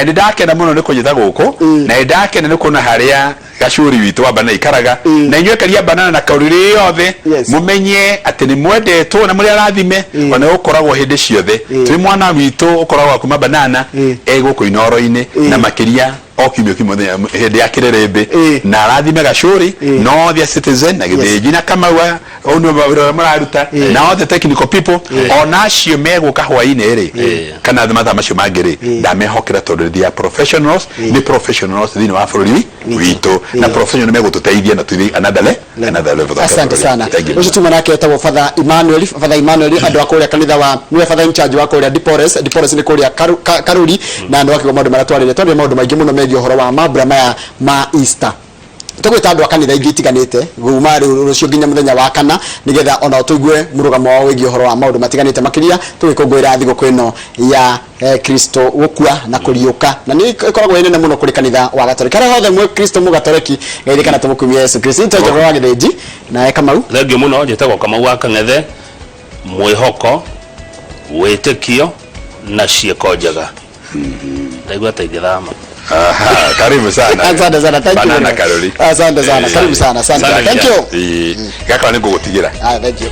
nĩ ndakena mũno nĩ kũnyita gũkũ na nĩ ndakena nĩ kuona harĩa gacuri witũ wa banana ikaraga na inyuĩ karia banana na kauriri yothe mumenye atĩ nĩ mwendetwo na mũrĩ arathime ona ũkoragwo hĩndĩ ciothe twĩ mwana witũ ũkoragwo kuma banana e gũkũ Inooro-inĩ na makĩria o kiumia kiumia mũthenya hĩndĩ ya kĩrĩrĩmbĩ na arathime gacuri na othe a Citizen na Gĩthĩnji na Kamau ũyũ nĩ wĩra ũrĩa mũraruta na othe technical people ona acio megũka hwainĩ rĩ kana mathaa macio mangĩ rĩ ndamehokera tondũ they are professionals nĩ professionals thĩinĩ wa bũrũri witũ na professional nĩ megũtũteithia na tũthiĩ another another level. Asante sana. Thank you. Ũcio tuma nake etagwo Father Emmanuel, Father Emmanuel andũ a kũrĩa kanitha wa nĩwe Father in charge wa kũrĩa Dipores. Dipores nĩ kũrĩa Karuri na nĩ wakĩgwa maũndũ marĩa twarĩria twarĩria maũndũ maingĩ mũno megiĩ ũhoro wa mambura maya ma Easter. Tũgwĩta andũ a kanitha ingĩ itiganĩte kuma rĩu rũciũ nginya mũthenya wa kana nĩgetha onao tũigue mũrũgamo wao wĩgiĩ ũhoro wa maũndũ matiganĩte makĩria tũgĩkũngũĩra thigũkũ ĩno ya Kristo gũkua na kũriũka na nĩ ĩkoragwo ĩ nene mũno kũrĩ kanitha wa Gatoreki harĩa hothe mwĩ Kristo mũgatoreki geithĩka na tũmũkumie Yesu Kristo. Nitwa Njoroge wa Gĩthĩnji nawe Kamau. Thengiũ mũno, njĩtagwo Kamau wa Kang'ethe. Mwĩhoko, wĩtĩkio na ciĩko njega. Ndaigua ta ingĩthama. Aha, karibu sana. Asante sana, thank you Banana very much. Karori. Asante sana, karibu sana, asante. Asante. Thank you. Gakora nĩ ngũgũtigĩra. Ah, thank you.